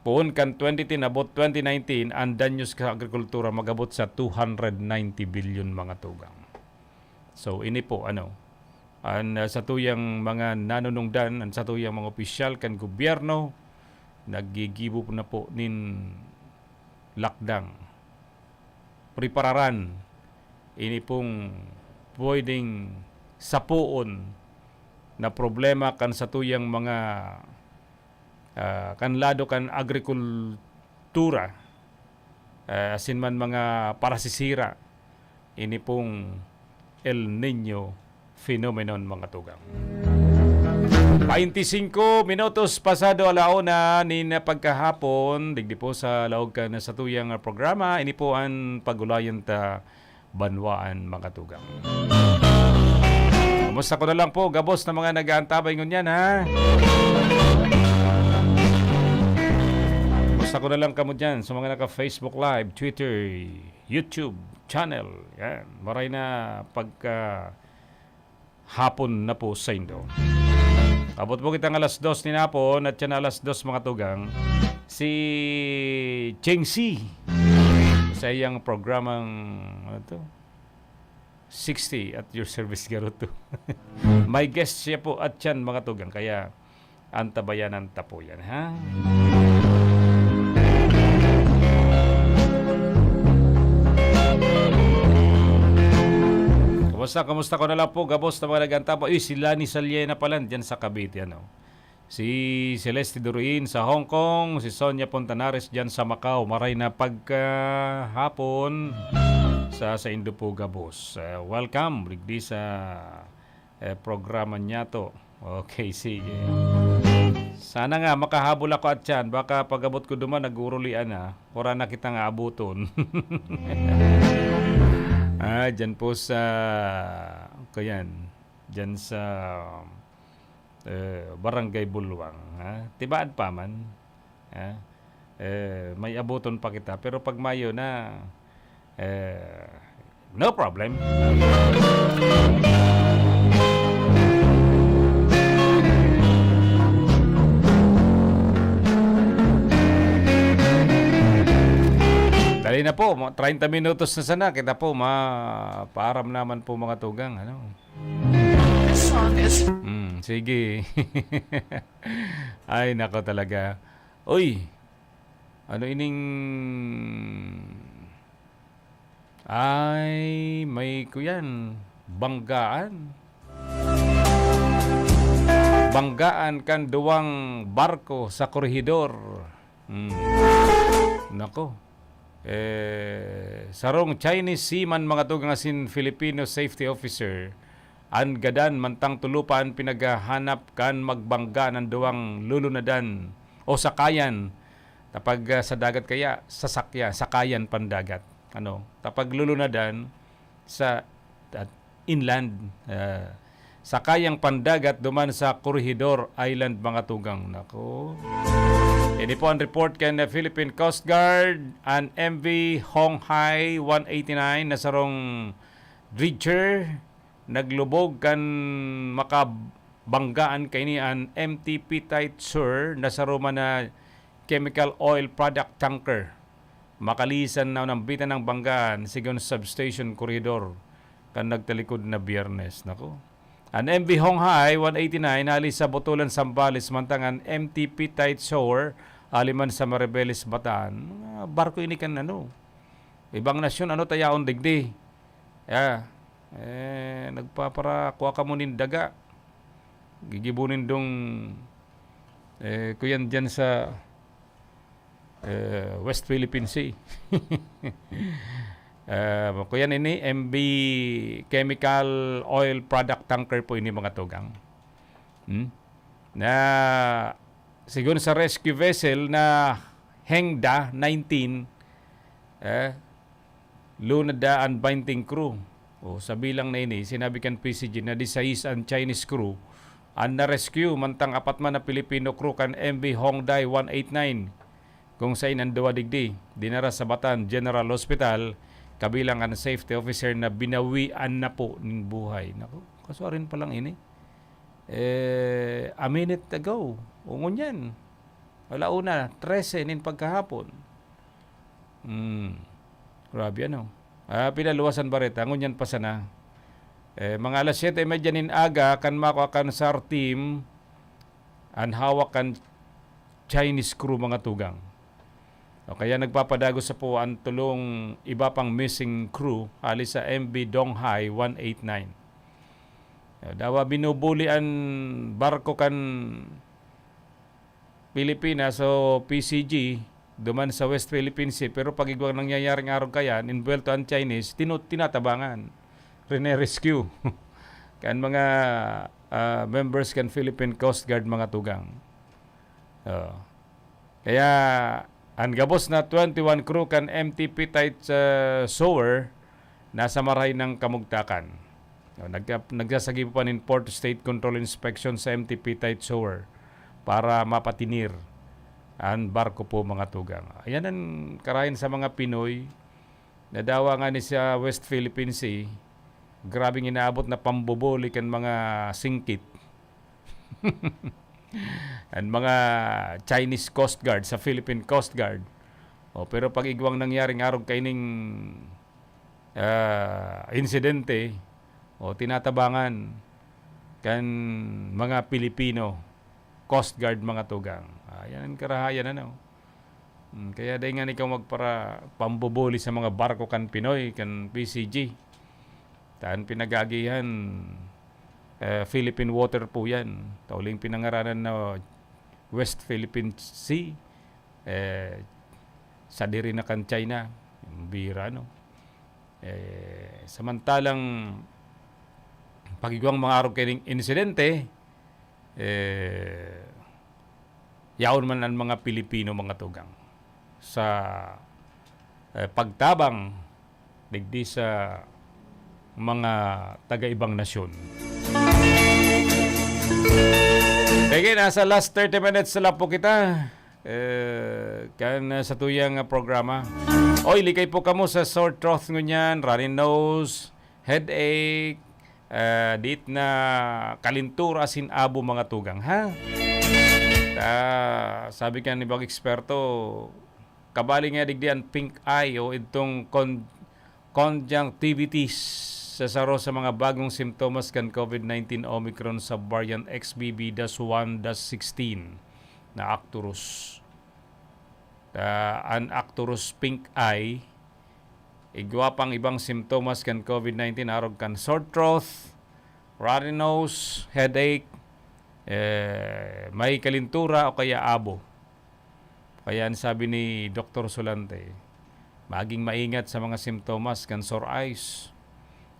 poon kan twenty ten abot twenty nineteen, an danyos sa agrikultura mag-abot sa two hundred ninety billion, mga tugang. So, ini po, ano, an, ah, satuyang mga nanunungdan, an satuyang mga opisyal kan gobyerno, naggigibo na po nin lakdang, prepararan ini pong pwedeng sapoon na problema kan satuyang mga, ah, kan lado kan agrikultura, ah, asin man mga parasisira ini pong El Niño phenomenon, mga tugang. Bainti singko minutos pasado ala una nin pagkahapon, digdi po sa laog kan satuyang programa, ini po an pag-ulayan ta banwaan, mga tugang. Kumusta ko na lang po, gabos na mga nag-aantabay ngunyan, ha? Kumusta ko na lang kamo dyan sa mga naka-Facebook Live, Twitter, YouTube channel. Yan. Maray na pagka hapon na po saindo. Abot po kitang alas dos nin hapon at yan alas dos, mga tugang. Si Cheng Si sa iyang programang, ano to? Sixty at your service, Garuto. May guest siya po at yan, mga tugang. Kaya antabayanan ta po yan, ha? Kumusta, kumusta ko na lang po, gabos na mga nag-antaba. Uy, si Lani Salyena pala, dyan sa Cavite, ano? Si Celeste Duruin sa Hong Kong, si Sonia Pontanares dyan sa Macau. Maray na pagkahapon sa, sa Indo po, gabos. Eh, welcome, digdi sa, eh, programa niya to. Okay, sige. Sana nga makahabol ako at yan. Baka pag-abot ko duman, nag-uurulian na. Wala na kitang aabuton. Ah, dyan po sa, kayan, dyan sa, eh, Barangay Bulwang, ha? Tibaan pa man, ha? Eh, may abuton pa kita. Pero pag Mayo na, eh, no problem. Dali na po, mga treinta minutos na sana. Kita po, ma-, paaram naman po, mga tugang, ano? Hmm, sige. Ay, nako talaga. Uy, ano ining, ay, may kuyan, banggaan. Banggaan kan duwang barko sa korehidor. Hmm. Nako. Eh, sarong Chinese seaman, mga tugang, asin Filipino safety officer, an gadan mantang tulo pa an pinaghahanap kan magbangga nan duwang lulunadan o sakayan. Tapag, ah, sa dagat kaya, sasakya-, sakayan pandagat. Ano? Tapag lulunadan sa, at inland, ah, sakayang pandagat duman sa Corregidor Island, mga tugang. Nako. Ini po ang report kan Philippine Coast Guard, an M V Honghai one eighty-nine na sarong dredger naglubog kan makabanggaan kaini an M T Petite Sur na saro man na chemical oil product tanker. Makalisan na nambitan ng banggaan, sigon substation corridor kan nagtalikod na Biyernes. Nako. An M V Honghai one eighty-nine hali sa Botolan, Zambales, mantang an M T Petite Sur hali man sa Maribeles, Bataan. Mga barko ini kan ano, ibang nasyon, ano ta yaon digdi? Ya, eh, nagpapara-, kuha kamo nin daga. Gigibo nindong, eh, kuyan dyan sa, eh, West Philippine Sea. Eh, kuyan ini, M V chemical oil product tanker po ini, mga tugang. Hmm? Na, sigon sa rescue vessel na Hengda nineteen, eh, lunad da an twenty crew. O, sa bilang na ini, sinabi kan P C G na disais an Chinese crew an na-rescue, mantang apat man na Pilipino crew kan M V Hongdae one eight nine, kung sain an duwa digdi dinara sa Bataan General Hospital, kabilang an safety officer na binawian na po nin buhay. Naku, kasuarin pa lang ini. Eh, a minute ago, o ngunyan, ala una, trese nin pagkahapon. Hmm. Grabe, ano? Ah, pinaluwas an bareta. Ngunyan pa sana. Eh, mga alas siyete y media nin aga, kan makua kan sar team, an hawak kan Chinese crew, mga tugang. O kaya nagpapadagos sa po an tulong iba pang missing crew hali sa M V Donghai one eight nine. Dawa binubuli an barko kan Pilipinas o P C G duman sa West Philippine Sea, pero pag igwang nangyayaring arog kayan, inbuwelto an Chinese, tinu-, tinatabangan. Rine-rescue kan mga, ah, members kan Philippine Coast Guard, mga tugang. Oo. Kaya, an gabos na twenty-one crew kan M T Petite, ah, Sur nasa marahay na kamugtakan. O, nagka-, nagsasagip pa nin Port State Control Inspection sa M T Petite Sur para mapatinir an barko po, mga tugang. Ayan an karayan sa mga Pinoy na dawa nga ni sa West Philippine Sea, grabeng inaabot na pambubuli kan mga singkit. An mga Chinese Coast Guard sa Philippine Coast Guard. O, pero pag igwang nangyaring arog kaining, ah, insidente, o, tinatabangan kan mga Pilipino Coast Guard, mga tugang. Ah, yan ang karahayan, ano? Hmm, kaya dai nga ikaw magpara-, pambubuli sa mga barko kan Pinoy, kan P C G. Tan pinag-aagihan, eh, Philippine water po yan. Kauling pinangaranan na West Philippine Sea, eh, sadiri na kan China. Bira, no? Eh, samantalang pag igwang mga arog kaining insidente, eh, yaon man ang mga Pilipino, mga tugang, sa, eh, pagtabang digdi sa mga taga-ibang nasyon. Sige, nasa last thirty minutes na lang po kita. Eh, kan, eh, sa tuyang, ah, programa. Oy, likay po kamo sa sore throat ngunyan, runny nose, headache, eh, dit na kalintura asin abo, mga tugang, ha? Ah, sabi kan ibang eksperto, kabali nga digdi an pink eye o itong con-, conjunctivitis sa saro sa mga bagong simptomas kan COVID nineteen Omicron subvariant X B B dash one dash sixteen na Arcturus. Ah, an Arcturus pink eye, igwa pang ibang simptomas kan COVID nineteen, arog kan sore throat, runny nose, headache, eh, may kalintura o kaya abo. Kaya an sabi ni Doktor Solante, maging maingat sa mga simptomas kan sore eyes.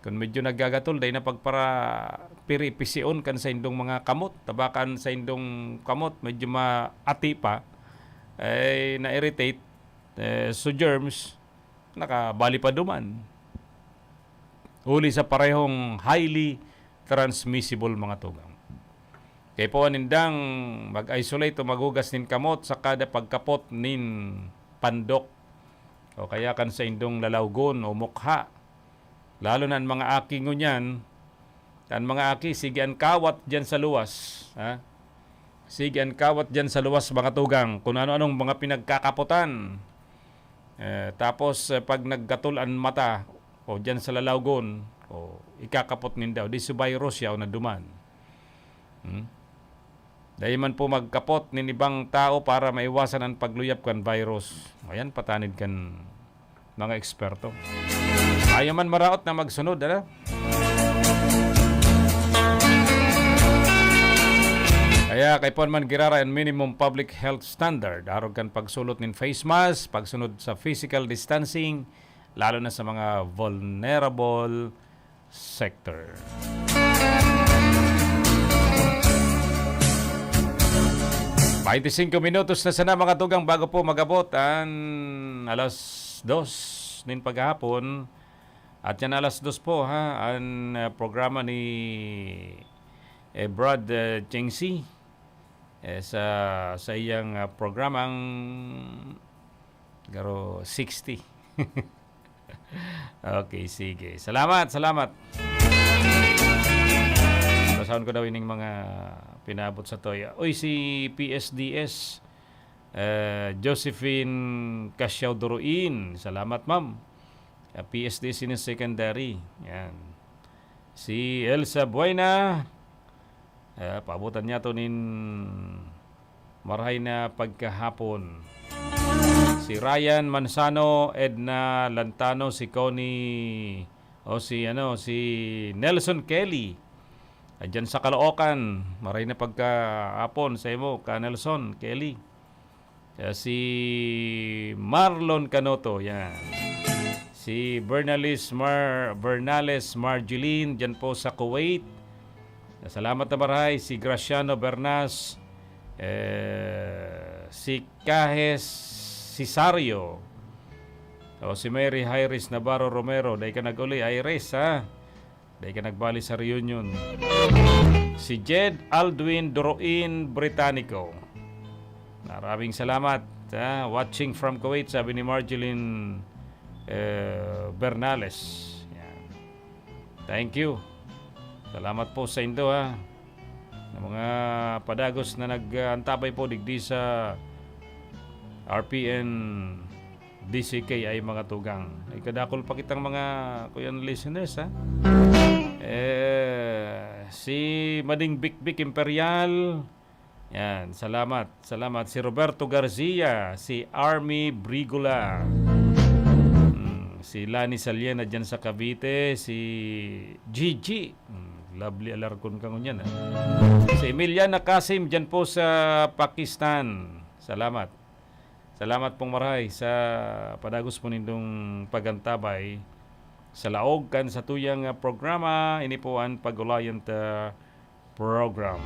Kun medyo nagagatol, dai na pagpara-, piripision kan saindong mga kamot. Tabakan saindong kamot, medyo maati pa, ay na-irritate, eh, so germs, nakabali pa duman. Huli sa parehong highly transmissible, mga tugang. Kaya po nindang mag-isolate o maghugas nin kamot sa kada pagkapot nin pandok o kaya kan saindong lalawgon o mukha. Lalo na an mga aki ngunyan, Kan mga aki, sige an kawat diyan sa luwas, ha? Sige an kawat diyan sa luwas, mga tugang, kun ano-anong mga pinagkakapotan. Eh, tapos, eh, pag naggatol an mata, o diyan sa lalawgon, o ikakapot ninda, o di si virus siya o naduman. Hmm? Dai man po magkapot nin ibang tao para maiwasan an pagluyap kan virus. Ayan, patanid kan mga eksperto. Ayaw man maraot na magsunod, ano? Kaya kaipuhan man giraray an minimum public health standard, arog kan pagsulot nin face mask, pagsunod sa physical distancing, lalo na sa mga vulnerable sector. Bainti singko minutos na sana, mga tugang, bago po mag-abot an alas dos nin paghahapon. At yan, alas dos po, ha, an, ah, programa ni, eh, Brad, eh, Cheng Si, eh, sa, sa iyang, ah, programang Garo sixty. Okay, sige. Salamat, salamat. Basahon ko daw ining mga pinaabot sa toya. Uy, si P S D S, eh, Josephine Casiao Duruin. Salamat, ma'am. Ah, P S D S in secondary. Yan. Si Elsa Buena, eh, paabotan niya to nin marahay na pagkahapon. Si Ryan Manzano, Edna Lantano, si Connie, o si, ano, si Nelson Kelly. Diyan sa Caloocan, marahay na pagkahapon sa imo, ka Nelson Kelly. Ah, si Marlon Canoto, yan. Si Bernalis Mar-, Bernales Marjolin, dyan po sa Kuwait. Salamat na marahay. Si Graciano Bernas, eh, si Kahes Cesario, o si Mary Iris Navarro Romero. Dai ka nag-uli, Iris, ha? Dai ka nagbali sa reunion. Si Jed Aldwin Doroin Britannico. Maraming salamat, ha? Watching from Kuwait, sabi ni Marjeline, eh, Bernales. Yan. Thank you. Salamat po sa indo, ha? Ng mga padagos na nag-aantabay po digdi sa R P N D C K ay mga tugang. Ay kadakol pa kitang mga, kuyan, listeners, ha? Eh, si Mading Bikbik Imperial, yan, salamat, salamat. Si Roberto Garcia, si Army Brigula, mm, si Lani Saliena dyan sa Cavite, si Gigi, mm, lovely Alarcon ka ngunyan, ha? Si Emiliana Kasim dyan po sa Pakistan. Salamat. Salamat pong marahay sa padagos po nindong pag-antabay sa laog kan satuyang, ah, programa. Ini po an Pag-ulayan Ta Program.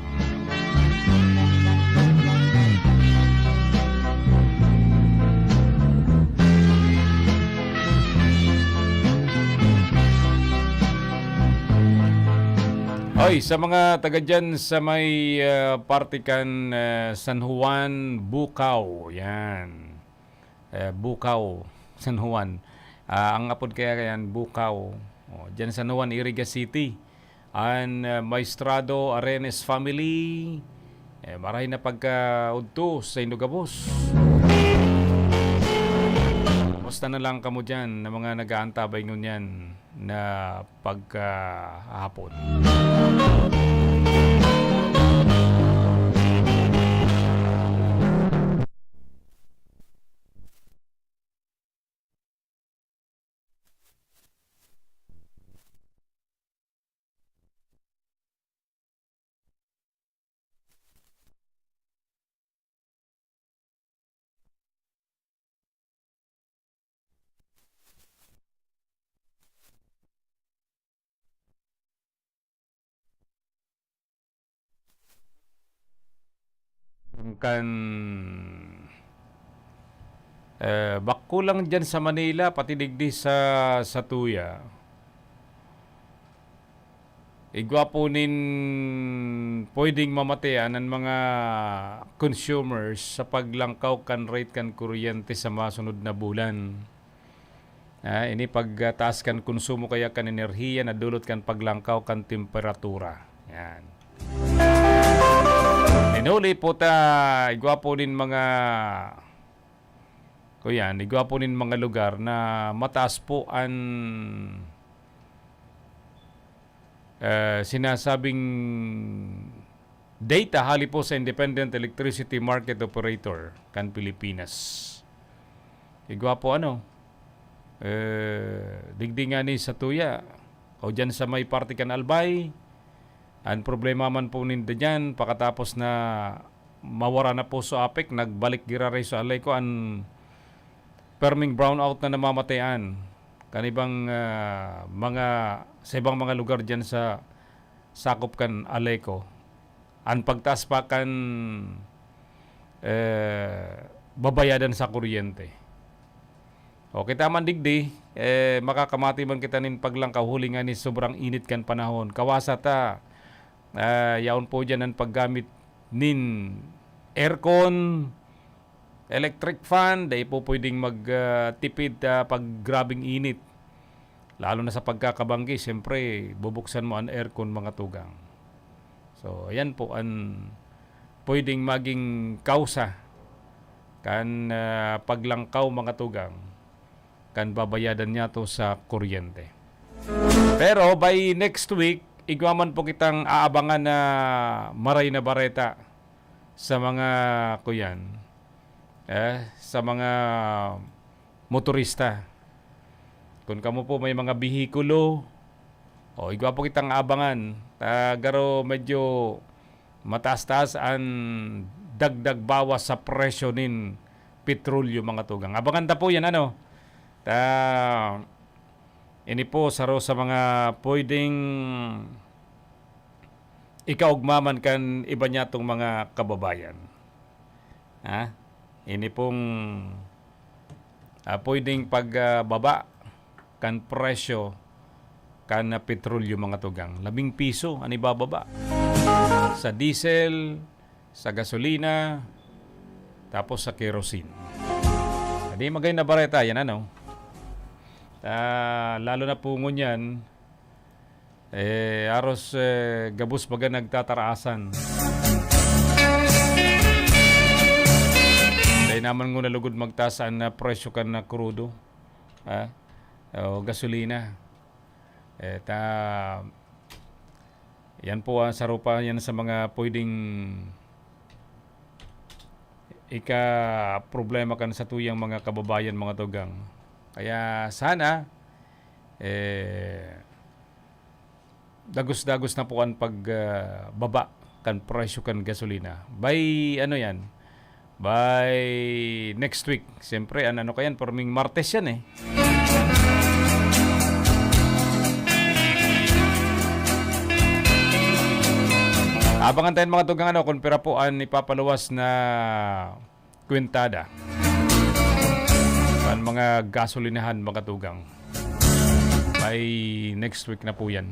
Oy, sa mga taga dyan sa may, ah, parte kan, ah, San Juan, Bucao, yan. Eh, Bucao, San Juan. Ah, ang apod kaya yan, Bucao. Oh, dyan San Juan, Iriga City. An, ah, Maestrado Arenes family, eh, marahay na pagkaudto sa indo gabos. Kumusta na lang kamo dyan na mga nag-aantabay ngunyan na pagkahapon? Kan, eh, bako lang dyan sa Manila, pati digdi sa, sa Tuya. Igwa po nin pwedeng mamatean ang mga consumers sa paglangkaw kan rate kan kuryente sa masunod na bulan. Ah, ini pagtaas kan konsumo kaya kan enerhiya na dulot kan paglangkaw kan temperatura. Yan. Inuli po ta, igwa po nin mga, kuyan, igwa po nin mga lugar na mataas po an, eh, sinasabing data hali po sa Independent Electricity Market Operator kan Pilipinas. Igwa po ano, eh, digdi nga ni sa tuya, o dyan sa may parte kan Albay, ang problema man po ninda dyan, pakatapos na mawara na po sa apek, nagbalik giraray sa alay ko, ang perming brownout na namamatayan. Kan ibang, ah, mga, sa ibang mga lugar dyan sa sakop kan alay ko, ang pagtaas pa kan, eh, babayadan sa kuryente. O kita man digdi, eh, makakamati man kita nin paglangkaw huli nga ni sobrang init kan panahon. Kawasa ta, ah, yaon po dyan ang paggamit nin aircon, electric fan, dai po pwedeng mag, ah, tipid, ah, pag grabing init. Lalo na sa pagkakabanggi, siyempre, bubuksan mo ang aircon, mga tugang. So, ayan po ang pwedeng maging kausa kan, ah, paglangkaw, mga tugang, kan babayadan niya to sa kuryente. Pero by next week, igwa man po kitang aabangan na maray na bareta sa mga, kuyan, eh, sa mga motorista. Kung kamo po may mga behikulo, o igwa po kitang abangan, ta garo medyo mataas-taas an dagdag bawas sa presyo nin petrolyo, mga tugang. Abangan ta po yan, ano? Ta, ini po saro sa mga pwedeng ikaugma man kan iba niyatong mga kababayan. Ha? Ini pong, ah, pwedeng pagbaba kan presyo kan, ah, petrolyo, mga tugang. Labing piso an ibababa. Sa diesel, sa gasolina, tapos sa kerosene. Di magay na bareta yan, ano? Ah, lalo na po ngunyan, eh, aros, eh, gabos baga nagtatarasan. Dahil naman ngunyan lugod magtaas an, ah, presyo kan na krudo, ah, o gasolina. Eh, ta, yan po ang sarupa yan sa mga pwedeng ika-problema kan satuyang mga kababayan, mga tugang. Kaya sana, eh, dagos-dagos na po ang pag, ah, baba kan presyo kan gasolina. By, ano yan, by next week. Siyempre, an-, ano kayan, perming Martes yan eh. Abangan tayo, mga tugang, ano, kung pira po an ipapaluwas na kwentada kan mga gasolinahan, mga tugang. By next week na po yan.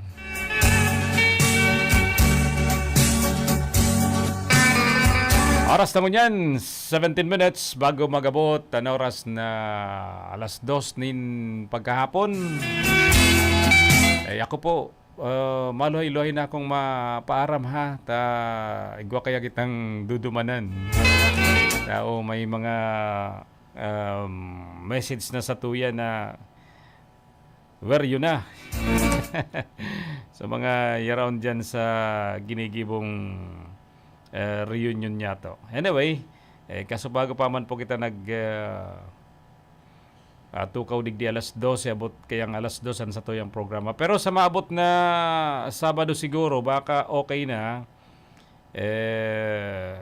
Oras na ngunyan, seventeen minutes bago mag-abot an oras na alas dos nin pagkahapon. Eh, ako po, ah, maluhay-luhay na akong mapaaram, ha, ta igwa kaya kitang dudumanan. Tao, may mga, um, message na sa tuya na, "Where you na?" Sa mga yaraon dyan sa ginigibong, eh, reunion niya to. Anyway, eh, kaso bago pa man po kita nag, ah, ah, tukaw digdi alas dose, abot kayang alas dos an satuyang programa. Pero sa maabot na Sabado siguro, baka okay na. Eh,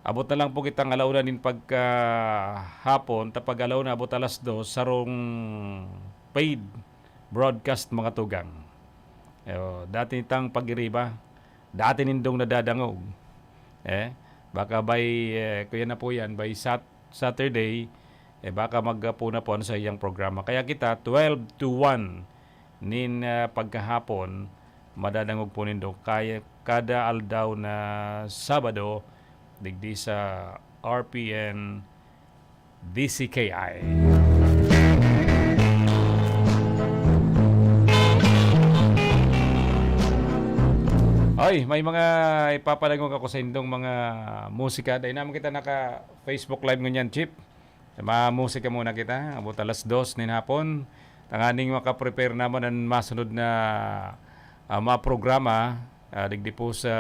abot na lang po kitang alauna nin pagkahapon, ta pag alauna abot alas dos, sarong paid broadcast, mga tugang. Eh, oh, dati nitang pag-iriba, dati nindong nadadangog. Eh, baka by, eh, kuya na po yan, by Sat-, Saturday, eh, baka maggapo na po ano sa iyang programa. Kaya kita, twelve to one nin, ah, pagkahapon, madadangog po nindo kaya kada aldaw na Sabado, digdi sa R P N D C K I. Ay, may mga ipapadangog ako sa indong mga musika. Dai naman kita naka-Facebook Live ngunyan, Chief. Sa mga musika muna kita, abot alas dos nin hapon. Tanganing makaprepare naman ang masunod na, ah, mga programa, ah, digdi po sa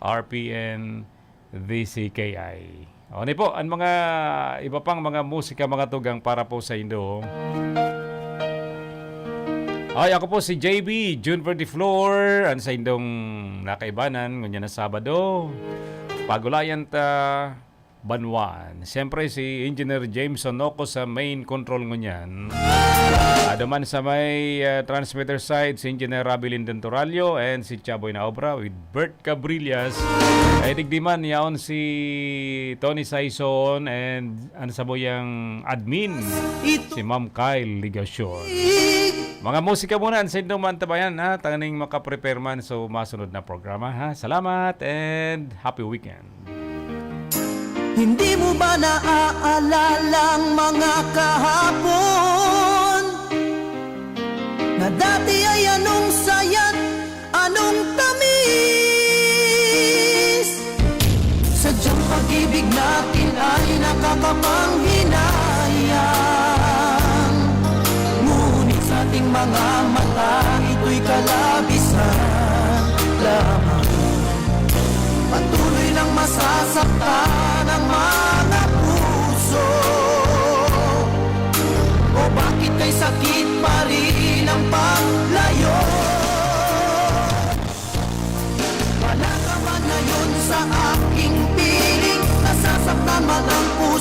R P N D C K I. O, ni po, ang mga iba pang mga musika, mga tugang para po sa indo. Ay, ako po si J B, June Verde Flor, ang sa indong nakaibanan, ngunyan na Sabado. Pagulayan ta, Banwan. Siyempre, si Engineer Jameson Oco sa main control ngunyan. Aduman sa may, ah, transmitter side, si Engineer Rabi Linden Torallo and si Chaboy na Obra with Bert Cabrillas. Ay, digdi man, yaon si Tony Saison and ang sabuyang admin, si Ma'am Kyle Ligacion. Mga musika muna, ang sindong mantabayan, ha? Tanganing makaprepare man, so masunod na programa, ha? Salamat and happy weekend. Hindi mo ba naaalala ang mga kahapon? Na dati ay anong saya't anong tamis? Sadyang pag-ibig natin ay nakakapanghinayang. Ngunit sa ating mga mata, ito'y kalabisan lamang. Patuloy lang masasaktan ang mga puso. O bakit kay sakit pa rin ang paglayo? Wala ka man ngayon sa aking piling. Nasasaktan man ang